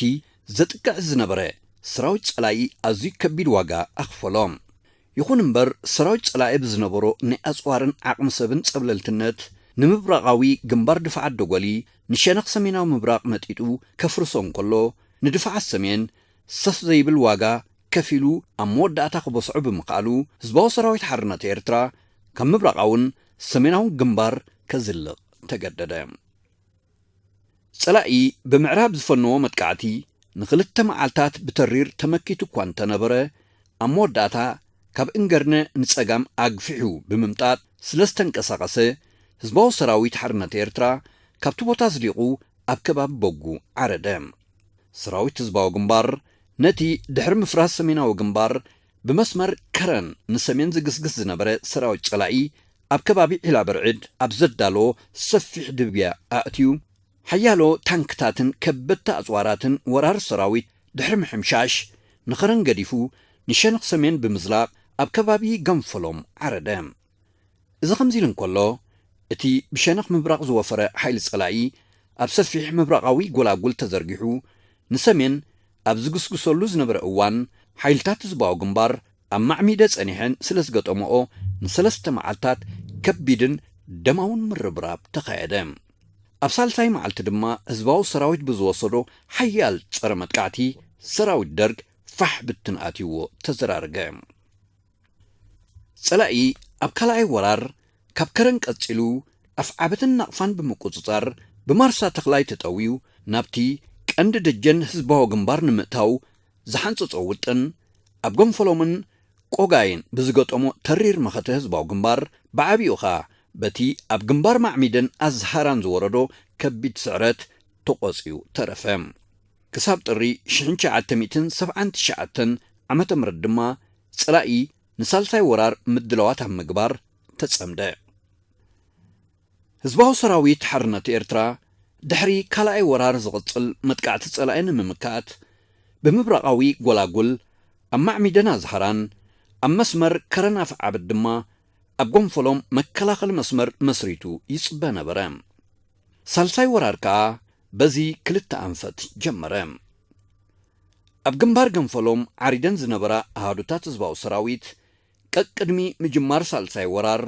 ዘጥቅዕ ዝነበረ ሰራዊት ጸላኢ ኣዝዩ ከቢድ ዋጋ ኣኽፈሎ። ይኹን እምበር፣ ሰራዊት ጸላኢ ብዝነበሮ ናይ ኣጽዋርን ዓቕሚ ሰብን ጸብለልትነት፣ ንምብራቓዊ ግንባር ድፍዓት ደጎሊ ንሸነኽ ሰሜናዊ ምብራቕ መጢጡ ከፍርሶ እንከሎ፣ ንድፍዓት ሰሜን ሰፍ ዘይብል ዋጋ ከፊሉ ኣብ መወዳእታ ክበስዖ ብምኽኣሉ፣ ህዝባዊ ሰራዊት ሓርነት ኤርትራ ካብ ምብራቓውን ሰሜናውን ግንባር ከዝልቕ ተገደደ። ጸላኢ ብምዕራብ ዝፈነዎ መጥቃዕቲ ንኽልተ መዓልታት ብተሪር ተመኪቱ እኳ እንተነበረ፣ ኣብ መወዳእታ ካብ እንገርነ ንጸጋም ኣግፊሑ ብምምጣጥ ስለ ዝተንቀሳቐሰ፣ ህዝባዊ ሰራዊት ሓርነት ኤርትራ ካብቲ ቦታ ኣዝሊቑ ኣብ ከባቢ ቦጉ ዓረደ። ሰራዊት ህዝባዊ ግንባር ነቲ ድሕሪ ምፍራስ ሰሜናዊ ግንባር ብመስመር ከረን ንሰሜን ዝግስግስ ዝነበረ ሰራዊት ጸላኢ ኣብ ከባቢ ዒላ ብርዕድ ኣብ ዘዳለዎ ሰፊሕ ድብያ ኣእትዩ፣ ሓያሎ ታንክታትን ከበድቲ ኣጽዋራትን ወራር ሰራዊት ድሕሪ ምሕምሻሽ፣ ንኸረን ገዲፉ ንሸነኽ ሰሜን ብምዝላቕ ኣብ ከባቢ ገንፈሎም ዓረደ። እዚ ከምዚ ኢሉ እንከሎ፣ እቲ ብሸነኽ ምብራቕ ዝወፈረ ሓይሊ ጸላኢ ኣብ ሰፊሕ ምብራቓዊ ጎላጉል ተዘርጊሑ ንሰሜን ኣብ ዝግስግሰሉ ዝነበረ እዋን፣ ሓይልታት ህዝባዊ ግንባር ኣብ ማዕሚደ ጸኒሐን ስለ ዝገጠመኦ፣ ንሰለስተ መዓልታት ከቢድን ደማውን ምርብራብ ተኻየደ። ኣብ ሳልሳይ መዓልቲ ድማ ህዝባዊ ሰራዊት ብዝወሰዶ ሓያል ጸረ መጥቃዕቲ፣ ሰራዊት ደርግ ፋሕ ብትን ኣትይዎ ተዘራረገ። ጸላኢ ኣብ ካልኣይ ወራር ካብ ከረን ቀጺሉ ኣፍዓበትን ናቕፋን ብምቁጽጻር፣ ብማርሳ ተኽላይ ተጠውዩ ናብቲ ቀንዲ ደጀን ህዝባዊ ግንባር ንምእታው ዝሓንጸጾ ውጥን፣ ኣብ ገንፈሎምን ቆጋይን ብዝገጠሞ ተሪር መኸተ ህዝባዊ ግንባር፣ ብዓቢኡ ኸኣ በቲ ኣብ ግንባር ማዕሚደን ኣዝሃራን ዝወረዶ ከቢድ ስዕረት ተቖጽዩ ተረፈ። ክሳብ ጥሪ ሽሕን ትሽዓተ ሚእትን ሰብዓን ትሽዓተን ዓመተ ምህረት ድማ፣ ጸላኢ ንሳልሳይ ወራር ምድላዋት ኣብ ምግባር ተጸምደ። ህዝባዊ ሰራዊት ሓርነት ኤርትራ፣ ድሕሪ ካልኣይ ወራር ዝቕጽል መጥቃዕቲ ጸላኢ ንምምካት፣ ብምብራቓዊ ጎላጉል፣ ኣብ ማዕሚደን ኣዝሃራን፣ ኣብ መስመር ከረን ኣፍዓበት ድማ፣ ኣብ ጎንፈሎም መከላኸሊ መስመር መስሪቱ ይጽበ ነበረ። ሳልሳይ ወራር ከኣ በዚ ክልተ ኣንፈት ጀመረ። ኣብ ግንባር ገንፈሎም ዓሪደን ዝነበራ ኣሃዱታት ህዝባዊ ሰራዊት፣ ቀቅድሚ ምጅማር ሳልሳይ ወራር፣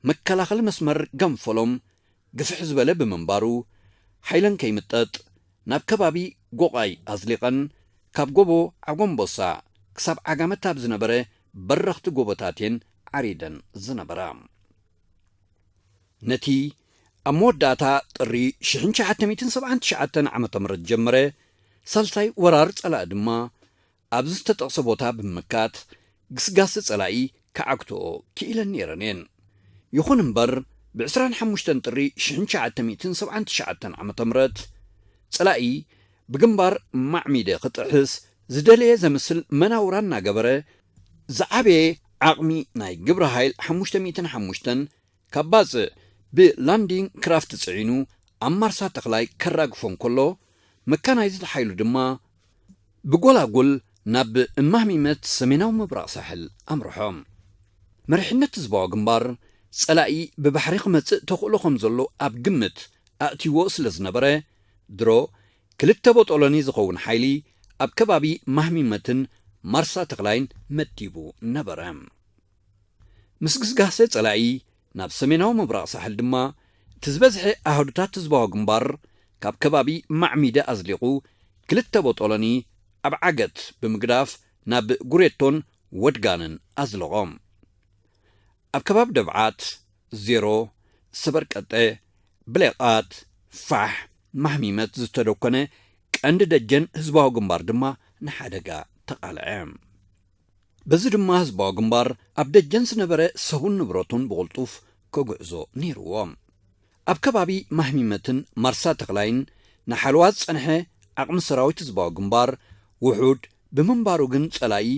መከላኸሊ መስመር ገንፈሎም ግፍሕ ዝበለ ብምንባሩ፣ ሓይለን ከይምጠጥ፣ ናብ ከባቢ ጎቓይ ኣዝሊቐን፣ ካብ ጎቦ ዓጎምቦሳ ክሳብ ዓጋመት ኣብ ዝነበረ በረኽቲ ጎቦታት እየን ዓሪደን ዝነበራ። ነቲ ኣብ መወዳእታ ጥሪ ሽሕን ትሽዓተ ሚእትን ሰብዓን ትሽዓተን ዓመተ ምህረት ዝጀመረ ሳልሳይ ወራር ጸላኢ ድማ፣ ኣብዚ ዝተጠቕሰ ቦታ ብምምካት ግስጋሰ ጸላኢ ክዓግትኦ ክኢለን ነይረን እየን። ይኹን እምበር፣ ብ ዕስራን ሓሙሽተን ጥሪ ሽሕን ትሽዓተ ሚእትን ሰብዓን ትሽዓተን ዓመተ ምህረት ጸላኢ ብግንባር ማዕሚደ ክጥሕስ ዝደለየ ዘምስል መናውራ እናገበረ፣ ዝዓበየ ዓቕሚ ናይ ግብረ ሃይል ሓሙሽተ ሚእትን ሓሙሽተን ካብ ባጽዕ ብላንዲንግ ክራፍት ጽዒኑ ኣብ ማርሳ ተኽላይ ከራግፎ እንከሎ፣ መካናይዝድ ሓይሉ ድማ ብጎላጉል ናብ እማህሚመት ሰሜናዊ ምብራቕ ሳሕል ኣምርሖ። መሪሕነት ህዝባዊ ግንባር ጸላኢ ብባሕሪ ክመጽእ ተኽእሎ ከም ዘሎ ኣብ ግምት ኣእትይዎ ስለ ዝነበረ፣ ድሮ ክልተ ቦጦሎኒ ዝኸውን ሓይሊ ኣብ ከባቢ ማህሚመትን ማርሳ ተኽላይን መዲቡ ነበረ። ምስ ግስጋሰ ጸላኢ ናብ ሰሜናዊ ምብራቕ ሳሕል ድማ፣ እቲ ዝበዝሐ ኣሃዱታት ህዝባዊ ግንባር ካብ ከባቢ ማዕሚደ ኣዝሊቑ፣ ክልተ ቦጦሎኒ ኣብ ዓገት ብምግዳፍ ናብ ጉሬቶን ወድጋንን ኣዝለቖም። ኣብ ከባቢ ደብዓት፣ ዜሮ፣ ሰበርቀጠ፣ ብሌቓት፣ ፋሕ፣ ማህሚመት ዝተደኮነ ቀንዲ ደጀን ህዝባዊ ግንባር ድማ ንሓደጋ ተቓልዐ። በዚ ድማ ህዝባዊ ግንባር ኣብ ደጀን ዝነበረ ሰቡን ንብረቱን ብቕልጡፍ ከጉዕዞ ነይርዎ። ኣብ ከባቢ ማህሚመትን ማርሳ ተኽላይን ንሓለዋ ዝጸንሐ ዓቕሚ ሰራዊት ህዝባዊ ግንባር ውሑድ ብምንባሩ ግን ጸላኢ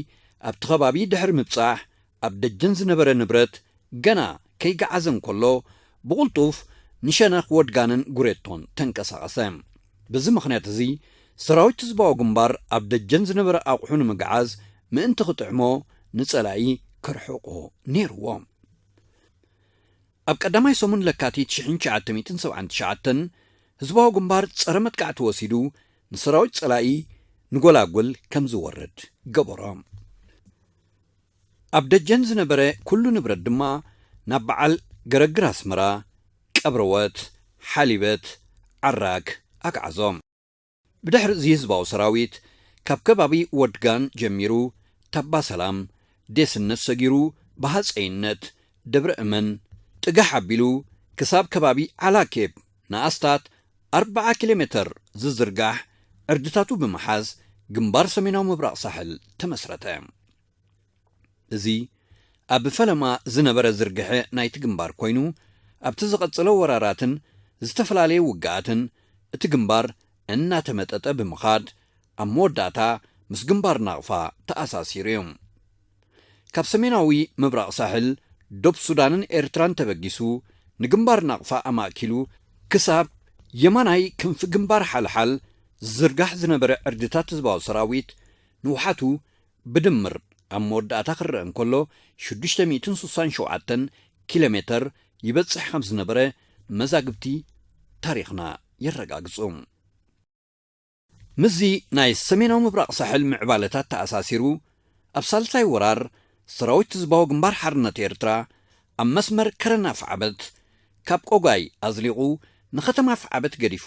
ኣብቲ ከባቢ ድሕሪ ምብጻሕ ኣብ ደጀን ዝነበረ ንብረት ገና ከይገዓዘ እንከሎ ብቕልጡፍ ንሸነኽ ወድጋንን ጉሬቶን ተንቀሳቐሰ። በዚ ምኽንያት እዚ ሰራዊት ህዝባዊ ግንባር ኣብ ደጀን ዝነበረ ኣቑሑ ንምግዓዝ ምእንቲ ክጥዕሞ ንጸላኢ ከርሕቖ ነይርዎ። ኣብ ቀዳማይ ሰሙን ለካቲት ሽሕን ትሽዓተ ሚእትን ሰብዓን ትሽዓተን ህዝባዊ ግንባር ጸረ መጥቃዕቲ ወሲዱ ንሰራዊት ጸላኢ ንጎላጉል ከም ዝወርድ ገበሮ። ኣብ ደጀን ዝነበረ ኩሉ ንብረት ድማ ናብ በዓል ገረግር ኣስመራ፣ ቀብረወት፣ ሓሊበት፣ ዓራግ ኣግዓዞ። ብድሕሪ እዚ ህዝባዊ ሰራዊት ካብ ከባቢ ወድጋን ጀሚሩ ታባ ሰላም፣ ዴስነት ሰጊሩ ብሃፀይነት፣ ደብረ እመን፣ ጥጋሕ ኣቢሉ ክሳብ ከባቢ ዓላኬብ ንኣስታት ኣርብዓ ኪሎ ሜተር ዝዝርጋሕ ዕርድታቱ ብምሓዝ ግንባር ሰሜናዊ ምብራቕ ሳሕል ተመስረተ። እዚ ኣብ ፈለማ ዝነበረ ዝርግሐ ናይቲ ግንባር ኮይኑ፣ ኣብቲ ዝቐጸለ ወራራትን ዝተፈላለየ ውግኣትን እቲ ግንባር እናተመጠጠ ብምኻድ፣ ኣብ መወዳእታ ምስ ግንባር ናቕፋ ተኣሳሲሩ እዩ። ካብ ሰሜናዊ ምብራቕ ሳሕል፣ ዶብ ሱዳንን ኤርትራን ተበጊሱ፣ ንግንባር ናቕፋ ኣማእኪሉ፣ ክሳብ የማናይ ክንፊ ግንባር ሓልሓል ዝዝርጋሕ ዝነበረ ዕርድታት ህዝባዊ ሰራዊት፣ ንውሓቱ ብድምር ኣብ መወዳእታ ክረአ እንከሎ፣ ሽዱሽተ ሚእትን ስሳን ሸውዓተን ኪሎ ሜተር ይበጽሕ ከም ዝነበረ መዛግብቲ ታሪኽና የረጋግጹ። ምስዚ ናይ ሰሜናዊ ምብራቕ ሳሕል ምዕባለታት ተኣሳሲሩ፣ ኣብ ሳልሳይ ወራር ሰራዊት ህዝባዊ ግንባር ሓርነት ኤርትራ ኣብ መስመር ከረን ኣፍዓበት ካብ ቆጓይ ኣዝሊቑ ንኸተማ ኣፍዓበት ገዲፉ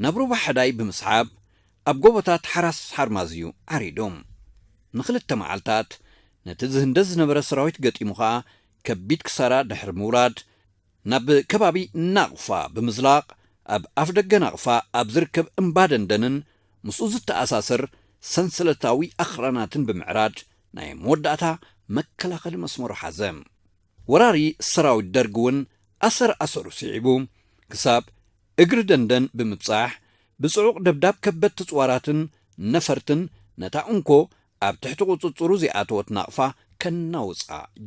ናብ ሩባ ሕዳይ ብምስሓብ ኣብ ጎቦታት ሓራስ ሓርማዝዩ ዓሪዱ። ንኽልተ መዓልታት ነቲ ዝህንደስ ዝነበረ ሰራዊት ገጢሙ ኸኣ ከቢድ ክሳራ ድሕሪ ምውራድ ናብ ከባቢ ናቕፋ ብምዝላቕ ኣብ ኣፍደገ ናቕፋ ኣብ ዝርከብ እምባ ደንደንን ምስኡ ዝተኣሳሰር ሰንሰለታዊ ኣኽራናትን ብምዕራድ ናይ መወዳእታ መከላኸሊ መስመሩ ሓዘ። ወራሪ ሰራዊት ደርግ እውን ኣሰር ኣሰሩ ስዒቡ ክሳብ እግሪ ደንደን ብምብጻሕ ብጽዑቕ ደብዳብ ከበድቲ ጽዋራትን ነፈርትን ነታ እንኮ ኣብ ትሕቲ ቁጽጽሩ ዘይኣተወት ናቕፋ ከናውጻ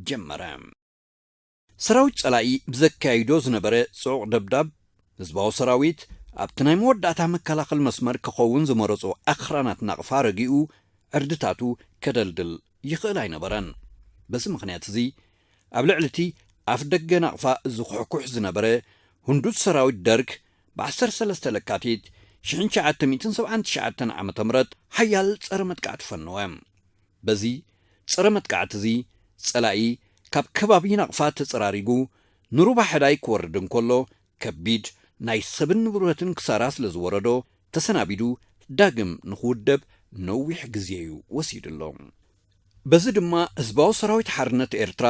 ጀመረ። ሰራዊት ጸላኢ ብዘካይዶ ዝነበረ ጽዑቕ ደብዳብ ህዝባዊ ሰራዊት ኣብቲ ናይ መወዳእታ መከላኸሊ መስመር ክኸውን ዝመረጾ ኣኽራናት ናቕፋ ረጊኡ ዕርድታቱ ከደልድል ይኽእል ኣይነበረን። በዚ ምኽንያት እዚ ኣብ ልዕሊ እቲ ኣፍ ደገ ናቕፋ ዝኹሕኩሕ ዝነበረ ህንዱት ሰራዊት ደርግ ብ ዓሰርተ ሰለስተ ለካቲት ሽሕን ትሽዓተ ሚእትን ሰብዓን ትሽዓተን ዓመተ ምህረት ሓያል ጸረ መጥቃዕቲ ፈነወ። በዚ ጸረ መጥቃዕቲ እዚ ጸላኢ ካብ ከባቢ ናቕፋ ተጸራሪጉ ንሩባ ሕዳይ ክወርድ እንከሎ ከቢድ ናይ ሰብን ንብረትን ክሳራ ስለ ዝወረዶ ተሰናቢዱ ዳግም ንኽውደብ ነዊሕ ግዜ እዩ ወሲድሎ። በዚ ድማ ህዝባዊ ሰራዊት ሓርነት ኤርትራ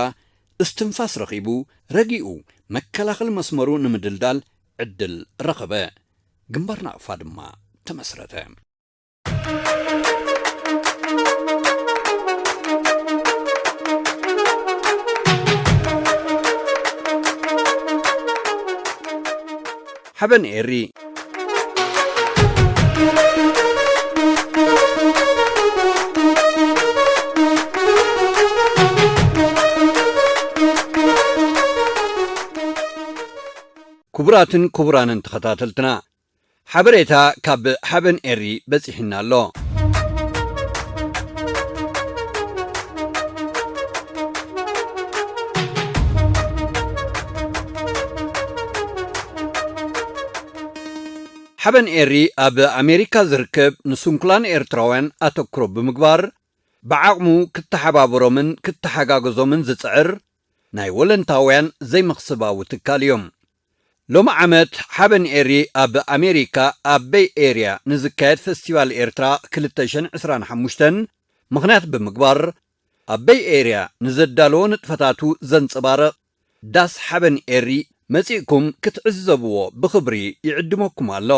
እስትንፋስ ረኺቡ ረጊኡ መከላኸሊ መስመሩ ንምድልዳል ዕድል ረኸበ። ግንባር ናቕፋ ድማ ተመስረተ። ሓበን ኤሪ። ክቡራትን ክቡራንን ተኸታተልትና፣ ሓበሬታ ካብ ሓበን ኤሪ በጺሕና ኣሎ። ሓበን ኤሪ ኣብ ኣሜሪካ ዝርከብ ንስንኩላን ኤርትራውያን ኣተኩሮ ብምግባር፣ ብዓቕሙ ክተሓባበሮምን ክተሓጋገዞምን ዝጽዕር ናይ ወለንታውያን ዘይመኽስባዊ ትካል እዮም። ሎሚ ዓመት ሓበን ኤሪ ኣብ ኣሜሪካ ኣብ ቤይ ኤርያ ንዝካየድ ፈስቲቫል ኤርትራ ክልተ ሽሕን ዕስራን ሓሙሽተን ምኽንያት ብምግባር፣ ኣብ ቤይ ኤርያ ንዘዳለዎ ንጥፈታቱ ዘንጸባርቕ ዳስ ሓበን ኤሪ መጺእኩም ክትዕዘብዎ ብኽብሪ ይዕድመኩም ኣሎ።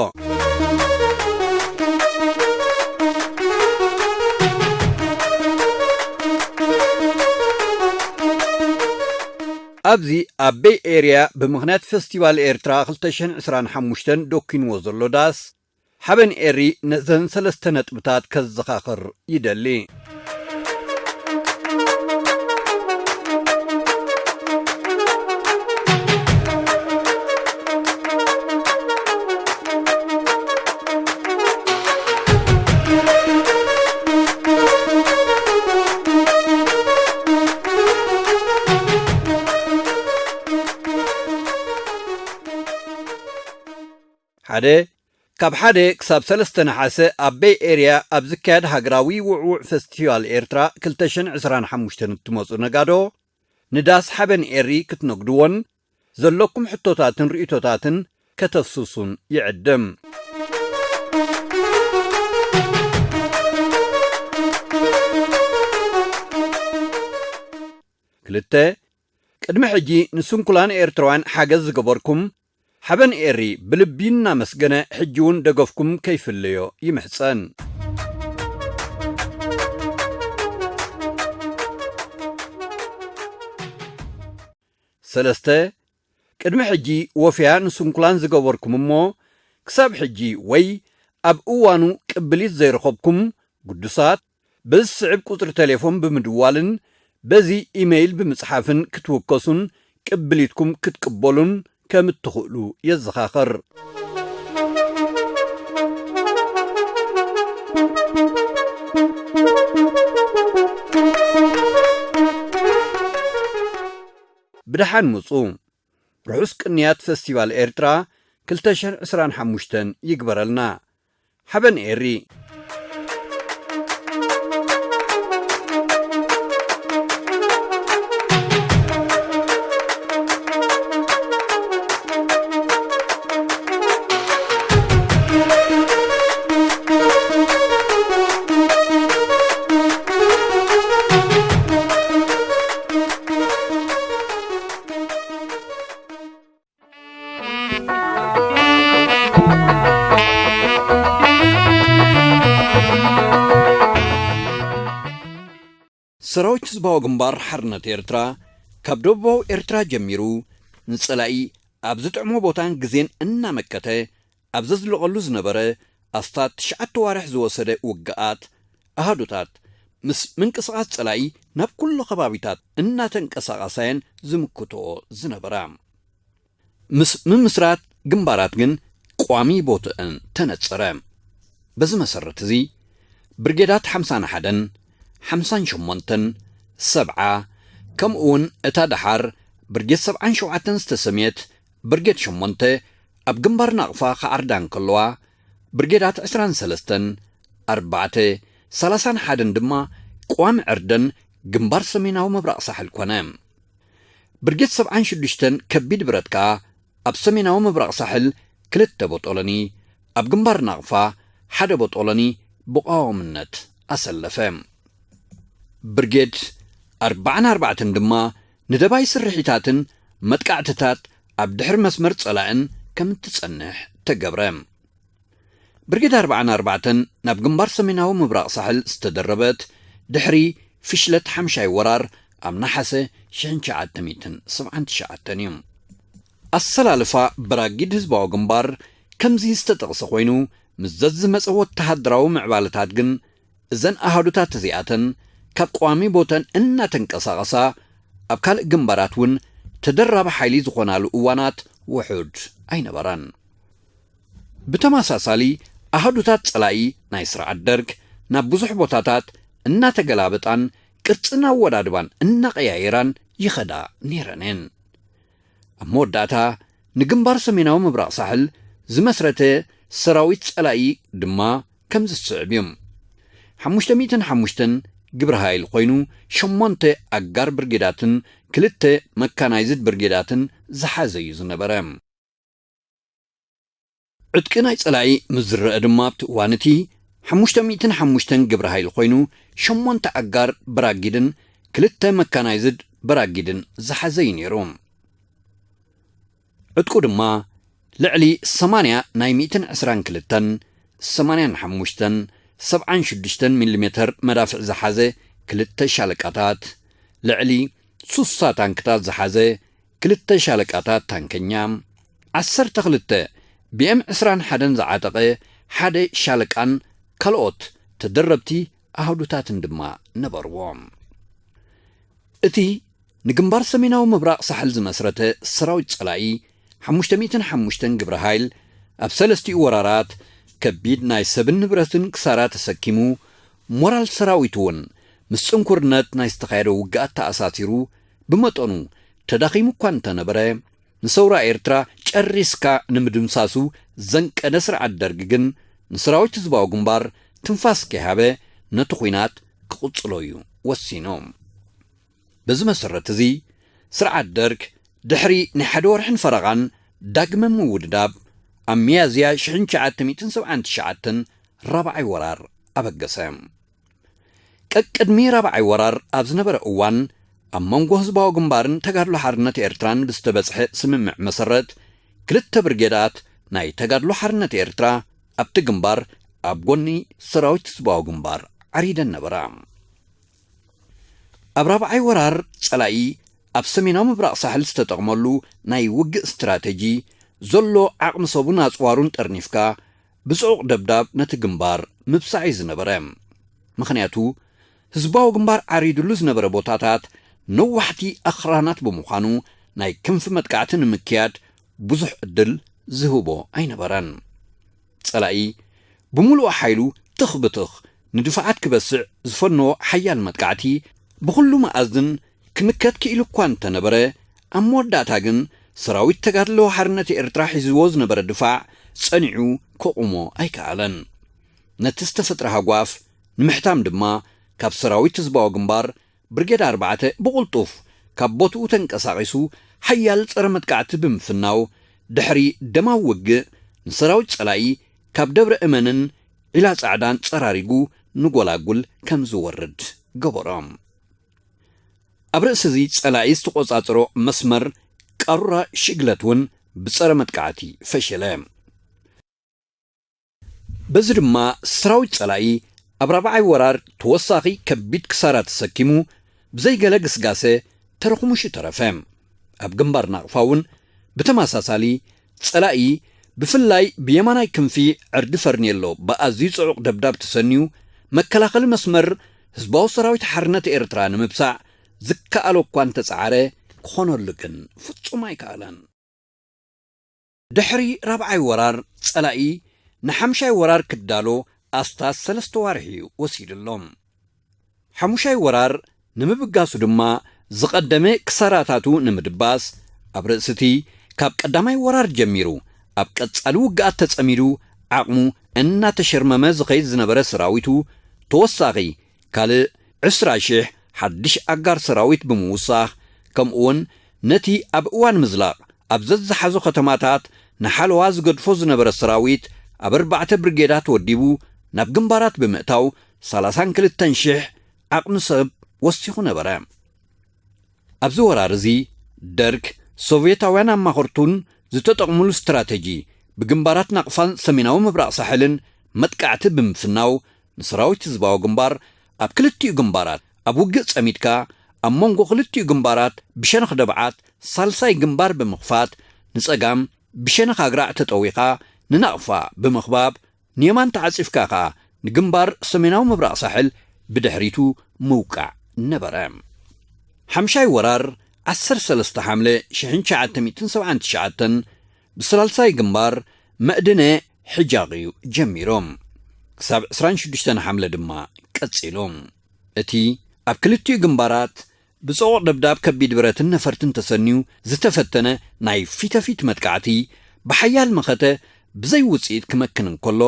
ኣብዚ ኣብ ቤይ ኤርያ ብምኽንያት ፈስቲቫል ኤርትራ ክልተ ሽሕን ዕስራን ሓሙሽተን ደኪንዎ ዘሎ ዳስ፣ ሓበን ኤሪ ነዘን ሰለስተ ነጥብታት ከዘኻኽር ይደሊ። ሓደ፣ ካብ ሓደ ክሳብ ሰለስተ ነሓሰ ኣብ ቤይ ኤርያ ኣብ ዝካየድ ሃገራዊ ውዕዉዕ ፈስቲቫል ኤርትራ ክልተ ሽሕን ዕስራን ሓሙሽተን እትመጹ ነጋዶ፣ ንዳስ ሓበን ኤሪ ክትነግድዎን ዘለኩም ሕቶታትን ርእይቶታትን ከተፍስሱን ይዕድም። ክልተ፣ ቅድሚ ሕጂ ንስንኩላን ኤርትራውያን ሓገዝ ዝገበርኩም፣ ሓበን ኤሪ ብልቢ እናመስገነ ሕጂ እውን ደገፍኩም ከይፍለዮ ይምሕጸን። ሰለስተ፣ ቅድሚ ሕጂ ወፍያ ንስንኩላን ዝገበርኩም እሞ፣ ክሳብ ሕጂ ወይ ኣብ እዋኑ ቅብሊት ዘይረኸብኩም ግዱሳት፣ በዚ ዝስዕብ ቁጽሪ ቴሌፎን ብምድዋልን በዚ ኢሜይል ብምጽሓፍን ክትውከሱን ቅብሊትኩም ክትቅበሉን ከም እትኽእሉ የዘኻኽር። ብደሓን ምጹ። ርሑስ ቅንያት ፈስቲቫል ኤርትራ ክልተ ሽሕን ዕስራን ሓሙሽተን ይግበረልና። ሓበን ኤሪ። ሰራዊት ህዝባዊ ግንባር ሓርነት ኤርትራ ካብ ደቡባዊ ኤርትራ ጀሚሩ ንጸላኢ ኣብ ዝጥዕሞ ቦታን ግዜን እናመከተ ኣብ ዘዝልቐሉ ዝነበረ ኣስታት ትሽዓተ ዋርሕ ዝወሰደ ውግኣት ኣሃዱታት ምስ ምንቅስቓስ ጸላኢ ናብ ኩሉ ከባቢታት እናተንቀሳቐሳየን ዝምክትኦ ዝነበራ። ምስ ምምስራት ግንባራት ግን ቋሚ ቦትአን ተነጸረ። በዚ መሰረት እዚ ብርጌዳት ሓምሳን ሓደን፣ ሓምሳን ሸሞንተን፣ ሰብዓ፣ ከምኡ እውን እታ ደሓር ብርጌድ ሰብዓን ሸውዓተን ዝተሰምየት ብርጌድ ሸሞንተ ኣብ ግንባር ናቕፋ ክዓርዳ እንከለዋ፣ ብርጌዳት ዕስራን ሰለስተን፣ ኣርባዕተ፣ ሰላሳን ሓደን ድማ ቋሚ ዕርደን ግንባር ሰሜናዊ ምብራቕ ሳሕል ኮነ። ብርጌድ ሰብዓን ሽዱሽተን ከቢድ ብረት ከኣ ኣብ ሰሜናዊ ምብራቕ ሳሕል ክልተ ቦጦሎኒ፣ ኣብ ግንባር ናቕፋ ሓደ ቦጦሎኒ ብቐዋምነት ኣሰለፈ። ብርጌድ ኣርባዓን ኣርባዕተን ድማ ንደባይ ስርሒታትን መጥቃዕትታት ኣብ ድሕሪ መስመር ጸላእን ከም እትጸንሕ ተገብረ። ብርጌድ ኣርባዓን ኣርባዕተን ናብ ግንባር ሰሜናዊ ምብራቕ ሳሕል ዝተደረበት ድሕሪ ፍሽለት ሓምሻይ ወራር ኣብ ነሓሰ ሽሕን ትሽዓተ ሚእትን ሰብዓን ትሽዓተን እዩ። ኣሰላልፋ በራጊድ ህዝባዊ ግንባር ከምዚ ዝተጠቕሰ ኮይኑ፣ ምስ ዘዝመጸ ወተሃደራዊ ምዕባለታት ግን፣ እዘን ኣሃዱታት እዚኣተን ካብ ቀዋሚ ቦተን እናተንቀሳቐሳ፣ ኣብ ካልእ ግንባራት እውን ተደራቢ ሓይሊ ዝኾናሉ እዋናት ውሑድ ኣይነበራን። ብተመሳሳሊ፣ ኣሃዱታት ጸላኢ ናይ ስርዓት ደርግ ናብ ብዙሕ ቦታታት እናተገላበጣን ቅርጽን ኣወዳድባን እናቐያየራን ይኸዳ ነይረን እየን። ኣብ መወዳእታ፣ ንግንባር ሰሜናዊ ምብራቕ ሳሕል ዝመስረተ ሰራዊት ጸላኢ ድማ ከምዚ ዝስዕብ እዩ። ሓሙሽተ ሚእትን ሓሙሽተን ግብረ ሃይል ኮይኑ፣ ሸሞንተ ኣጋር ብርጌዳትን ክልተ መካናይዝድ ብርጌዳትን ዝሓዘ እዩ ዝነበረ። ዕጥቂ ናይ ጸላኢ ምስ ዝረአ ድማ፣ ኣብቲ እዋን እቲ ሓሙሽተ ሚእትን ሓሙሽተን ግብረ ሃይል ኮይኑ፣ ሸሞንተ ኣጋር በራጊድን ክልተ መካናይዝድ በራጊድን ዝሓዘ እዩ ነይሩ። ዕጥቁ ድማ ልዕሊ ሰማንያ ናይ ሚእትን ዕስራን ክልተን፣ ሰማንያን ሓሙሽተን፣ ሰብዓን ሽዱሽተን ሚሊሜተር መዳፍዕ ዝሓዘ ክልተ ሻለቃታት፣ ልዕሊ ሱሳ ታንክታት ዝሓዘ ክልተ ሻለቃታት ታንከኛ፣ ዓሰርተ ክልተ ቢ ኤም ዕስራን ሓደን ዝዓጠቐ ሓደ ሻለቃን ካልኦት ተደረብቲ ኣሃዱታትን ድማ ነበርዎ። እቲ ንግንባር ሰሜናዊ ምብራቕ ሳሕል ዝመስረተ ሰራዊት ጸላኢ ሓሙሽተ ሚእትን ሓሙሽተን ግብረ ሃይል ኣብ ሰለስቲኡ ወራራት ከቢድ ናይ ሰብን ንብረትን ክሳራ ተሰኪሙ፣ ሞራል ሰራዊቱ እውን ምስ ጽንኩርነት ናይ ዝተኻየደ ውግኣት ተኣሳሲሩ፣ ብመጠኑ ተዳኺሙ እኳ እንተነበረ፣ ንሰውራ ኤርትራ ጨሪስካ ንምድምሳሱ ዘንቀደ ስርዓት ደርግ ግን፣ ንሰራዊት ህዝባዊ ግንባር ትንፋስ ከይሃበ ነቲ ኲናት ክቕጽሎ እዩ ወሲኑ። በዚ መሰረት እዚ፣ ስርዓት ደርግ ድሕሪ ናይ ሓደ ወርሕን ፈረቓን ዳግመ ምውድዳብ፣ ኣብ ሚያዝያ ሽሕን ትሽዓተ ሚእትን ሰብዓን ትሽዓተን ራብዓይ ወራር ኣበገሰ። ቀቅድሚ ራብዓይ ወራር ኣብ ዝነበረ እዋን፣ ኣብ መንጎ ህዝባዊ ግንባርን ተጋድሎ ሓርነት ኤርትራን ብዝተበጽሐ ስምምዕ መሰረት፣ ክልተ ብርጌዳት ናይ ተጋድሎ ሓርነት ኤርትራ ኣብቲ ግንባር ኣብ ጎኒ ሰራዊት ህዝባዊ ግንባር ዓሪደን ነበራ። ኣብ ራብዓይ ወራር ጸላኢ ኣብ ሰሜናዊ ምብራቕ ሳሕል ዝተጠቕመሉ ናይ ውግእ ስትራተጂ፣ ዘሎ ዓቕሚ ሰቡን ኣጽዋሩን ጠርኒፍካ ብጽዑቕ ደብዳብ ነቲ ግንባር ምብጻዕ እዩ ዝነበረ። ምኽንያቱ፣ ህዝባዊ ግንባር ዓሪድሉ ዝነበረ ቦታታት ነዋሕቲ ኣኽራናት ብምዃኑ፣ ናይ ክንፊ መጥቃዕቲ ንምክያድ ብዙሕ ዕድል ዝህቦ ኣይነበረን። ጸላኢ ብምሉእ ሓይሉ ትኽ ብትኽ ንድፋዓት ክበስዕ ዝፈነዎ ሓያል መጥቃዕቲ፣ ብኹሉ መኣዝን ክምከት ክኢሉ እኳ እንተነበረ፣ ኣብ መወዳእታ ግን ሰራዊት ተጋድሎ ሓርነት ኤርትራ ሒዝዎ ዝነበረ ድፋዕ ጸኒዑ ከቑሞ ኣይከኣለን። ነቲ ዝተፈጥረ ሃጓፍ ንምሕታም ድማ፣ ካብ ሰራዊት ህዝባዊ ግንባር ብርጌድ ኣርባዕተ ብቕልጡፍ ካብ ቦትኡ ተንቀሳቒሱ፣ ሓያል ጸረ መጥቃዕቲ ብምፍናው፣ ድሕሪ ደማዊ ውግእ ንሰራዊት ጸላኢ ካብ ደብረ እመንን ዒላ ጻዕዳን ጸራሪጉ ንጎላጉል ከም ዝወርድ ገበሮ። ኣብ ርእሲ እዚ፣ ጸላኢ ዝተቖጻጸሮ መስመር ቃሩራ ሽግለት እውን ብጸረ መጥቃዕቲ ፈሸለ። በዚ ድማ፣ ሰራዊት ጸላኢ ኣብ ራብዓይ ወራር ተወሳኺ ከቢድ ክሳራ ተሰኪሙ፣ ብዘይገለ ግስጋሰ ተረኹሙሹ ተረፈ። ኣብ ግንባር ናቕፋ እውን ብተመሳሳሊ፣ ጸላኢ ብፍላይ ብየማናይ ክንፊ ዕርዲ ፈርኔሎ ብኣዝዩ ጽዑቕ ደብዳብ ተሰንዩ፣ መከላኸሊ መስመር ህዝባዊ ሰራዊት ሓርነት ኤርትራ ንምብሳዕ ዝከኣሎ እኳ እንተጸዓረ፣ ክኾነሉ ግን ፍጹም ኣይከኣለን። ድሕሪ ራብዓይ ወራር፣ ጸላኢ ንሓምሻይ ወራር ክዳሎ ኣስታት ሰለስተ ዋርሒ እዩ ወሲዱ ኣሎ። ሓሙሻይ ወራር ንምብጋሱ ድማ፣ ዝቐደመ ክሳራታቱ ንምድባስ፣ ኣብ ርእሲ እቲ ካብ ቀዳማይ ወራር ጀሚሩ ኣብ ቀጻሊ ውግኣት ተጸሚዱ፣ ዓቕሙ እናተሸርመመ ዝኸይድ ዝነበረ ሰራዊቱ፣ ተወሳኺ ካልእ ዕስራ ሽሕ ሓድሽ ኣጋር ሰራዊት ብምውሳኽ፣ ከምኡውን ነቲ ኣብ እዋን ምዝላቕ ኣብ ዘዝሓዞ ከተማታት ንሓለዋ ዝገድፎ ዝነበረ ሰራዊት፣ ኣብ ኣርባዕተ ብርጌዳት ወዲቡ ናብ ግንባራት ብምእታው፣ ሰላሳን ክልተን ሽሕ ዓቕሚ ሰብ ወሲኹ ነበረ። ኣብዚ ወራር እዚ፣ ደርግ፣ ሶቭየታውያን ኣማኸርቱን ዝተጠቕሙሉ ስትራተጂ፣ ብግንባራት ናቕፋን ሰሜናዊ ምብራቕ ሳሕልን መጥቃዕቲ ብምፍናው፣ ንሰራዊት ህዝባዊ ግንባር ኣብ ክልቲኡ ግንባራት ኣብ ውግእ ጸሚድካ፣ ኣብ መንጎ ክልቲኡ ግንባራት ብሸነኽ ደብዓት ሳልሳይ ግንባር ብምኽፋት፣ ንጸጋም ብሸነኽ ኣግራዕ ተጠዊኻ ንናቕፋ ብምኽባብ ንየማን ተዓጺፍካ ኸኣ ንግንባር ሰሜናዊ ምብራቕ ሳሕል ብድሕሪቱ ምውቃዕ ነበረ። ሓምሻይ ወራር ዓሰርተ ሰለስተ ሓምለ ሽሕን ትሽዓተ ሚእትን ሰብዓን ትሽዓተን ብሳልሳይ ግንባር መእድነ ሕጃቕ እዩ ጀሚሩ። ክሳብ ዕስራን ሽዱሽተን ሓምለ ድማ ቀጺሉ። እቲ ኣብ ክልቲኡ ግንባራት ብጸቑቕ ደብዳብ ከቢድ ብረትን ነፈርትን ተሰንዩ ዝተፈተነ ናይ ፊተፊት መጥቃዕቲ ብሓያል መኸተ ብዘይ ውጽኢት ክመክን እንከሎ፣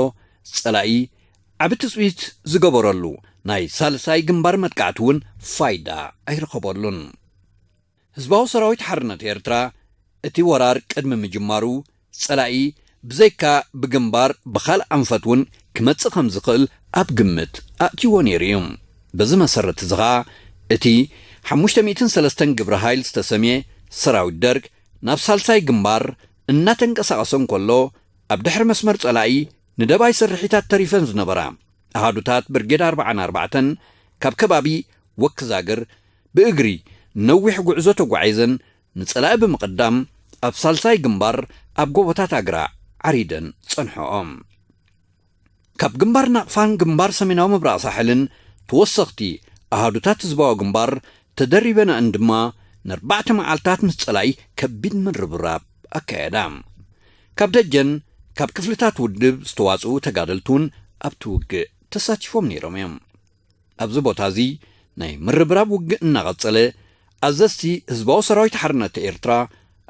ጸላኢ ዓቢ ትጽቢት ዝገበረሉ ናይ ሳልሳይ ግንባር መጥቃዕቲ እውን ፋይዳ ኣይረኸበሉን። ህዝባዊ ሰራዊት ሓርነት ኤርትራ እቲ ወራር ቅድሚ ምጅማሩ ጸላኢ ብዘይካ ብግንባር ብኻልእ ኣንፈት እውን ክመጽእ ከም ዝኽእል ኣብ ግምት ኣእትይዎ ነይሩ እዩ። በዚ መሰረት እዚ ኸኣ እቲ ሓሙሽተ ሚእትን ሰለስተን ግብረ ሃይል ዝተሰምየ ሰራዊት ደርግ ናብ ሳልሳይ ግንባር እናተንቀሳቐሰ እንከሎ፣ ኣብ ድሕሪ መስመር ጸላኢ ንደባይ ስርሒታት ተሪፈን ዝነበራ ኣሃዱታት ብርጌድ ኣርብዓን ኣርባዕተን ካብ ከባቢ ወክዛግር ብእግሪ ነዊሕ ጉዕዞ ተጓዒዘን ንጸላኢ ብምቕዳም ኣብ ሳልሳይ ግንባር ኣብ ጎቦታት ኣግራዕ ዓሪደን ጸንሖኦም። ካብ ግንባር ናቕፋን ግንባር ሰሜናዊ ምብራቕ ሳሕልን ተወሰኽቲ ኣሃዱታት ህዝባዊ ግንባር ተደሪበንኣን ድማ ንኣርባዕተ መዓልታት ምስ ጸላኢ ከቢድ ምርብራብ ኣካየዳ። ካብ ደጀን ካብ ክፍልታት ውድብ ዝተዋጽኡ ተጋደልቲ እውን ኣብቲ ውግእ ተሳቲፎም ነይሮም እዮም። ኣብዚ ቦታ እዚ ናይ ምርብራብ ውግእ እናቐጸለ፣ ኣዘዝቲ ህዝባዊ ሰራዊት ሓርነት ኤርትራ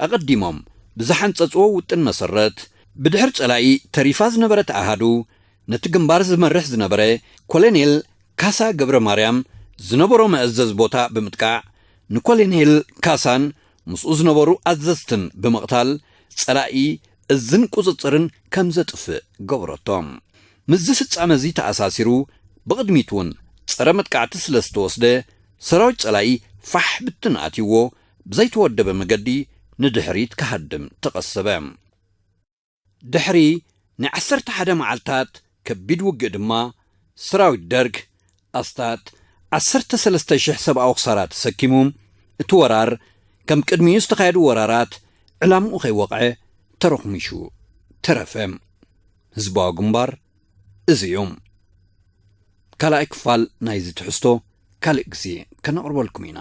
ኣቐዲሞም ብዝሓንጸጽዎ ውጥን መሰረት፣ ብድሕር ጸላኢ ተሪፋ ዝነበረት ኣሃዱ፣ ነቲ ግንባር ዝመርሕ ዝነበረ ኮሎኔል ካሳ ገብረ ማርያም ዝነበሮ መእዘዝ ቦታ ብምጥቃዕ፣ ንኮሎኔል ካሳን ምስኡ ዝነበሩ ኣዘዝትን ብምቕታል፣ ጸላኢ እዝን ቁጽጽርን ከም ዘጥፍእ ገበረቶ። ምስዚ ፍጻመ እዚ ተኣሳሲሩ፣ ብቕድሚት እውን ጸረ መጥቃዕቲ ስለ ዝተወስደ፣ ሰራዊት ጸላኢ ፋሕ ብትን ኣትይዎ፣ ብዘይተወደበ መገዲ ንድሕሪት ክሃድም ተቐሰበ። ድሕሪ ናይ ዓሰርተ ሓደ መዓልታት ከቢድ ውግእ ድማ፣ ሰራዊት ደርግ ኣስታት ዓሰርተ ሰለስተ ሽሕ ሰብኣዊ ክሳራ ተሰኪሙ፣ እቲ ወራር ከም ቅድሚኡ ዝተኻየዱ ወራራት ዕላምኡ ከይወቕዐ ተረኽሚሹ ተረፈ። ህዝባዊ ግንባር እዚ እዩ። ካልኣይ ክፋል ናይዚ ትሕዝቶ ካልእ ግዜ ከነቕርበልኩም ኢና።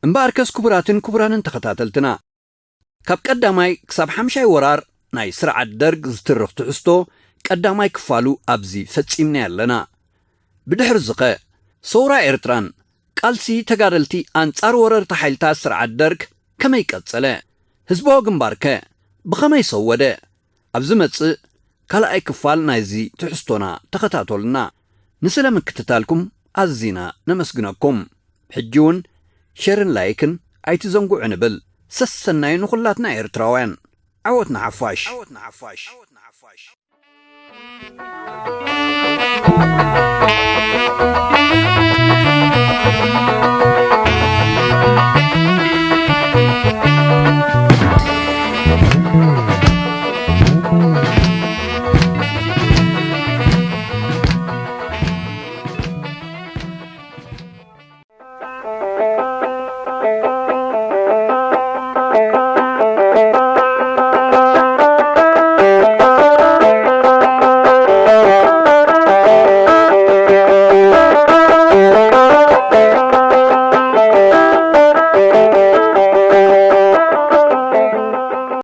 እምበኣርከስ ክቡራትን ክቡራንን ተኸታተልትና፣ ካብ ቀዳማይ ክሳብ ሓምሻይ ወራር ናይ ስርዓት ደርግ ዝትርኽ ትሕዝቶ ቀዳማይ ክፋሉ ኣብዚ ፈጺምናዮ ኣለና። ብድሕሪ ዝኸ፣ ሰውራ ኤርትራን ቃልሲ ተጋደልቲ ኣንጻር ወረርቲ ሓይልታት ስርዓት ደርግ ከመይ ቀጸለ? ህዝባዊ ግንባርከ ብኸመይ ሰወደ? ኣብ ዝመጽእ ካልኣይ ክፋል ናይዚ ትሕዝቶና ተኸታተሉና። ንስለ ምክትታልኩም ኣዚና ነመስግነኩም። ሕጂ እውን ሸርን ላይክን ኣይትዘንግዑ ንብል። ሰሰናዩ ንኹላትና ኤርትራውያን። ዓወት ንሓፋሽ!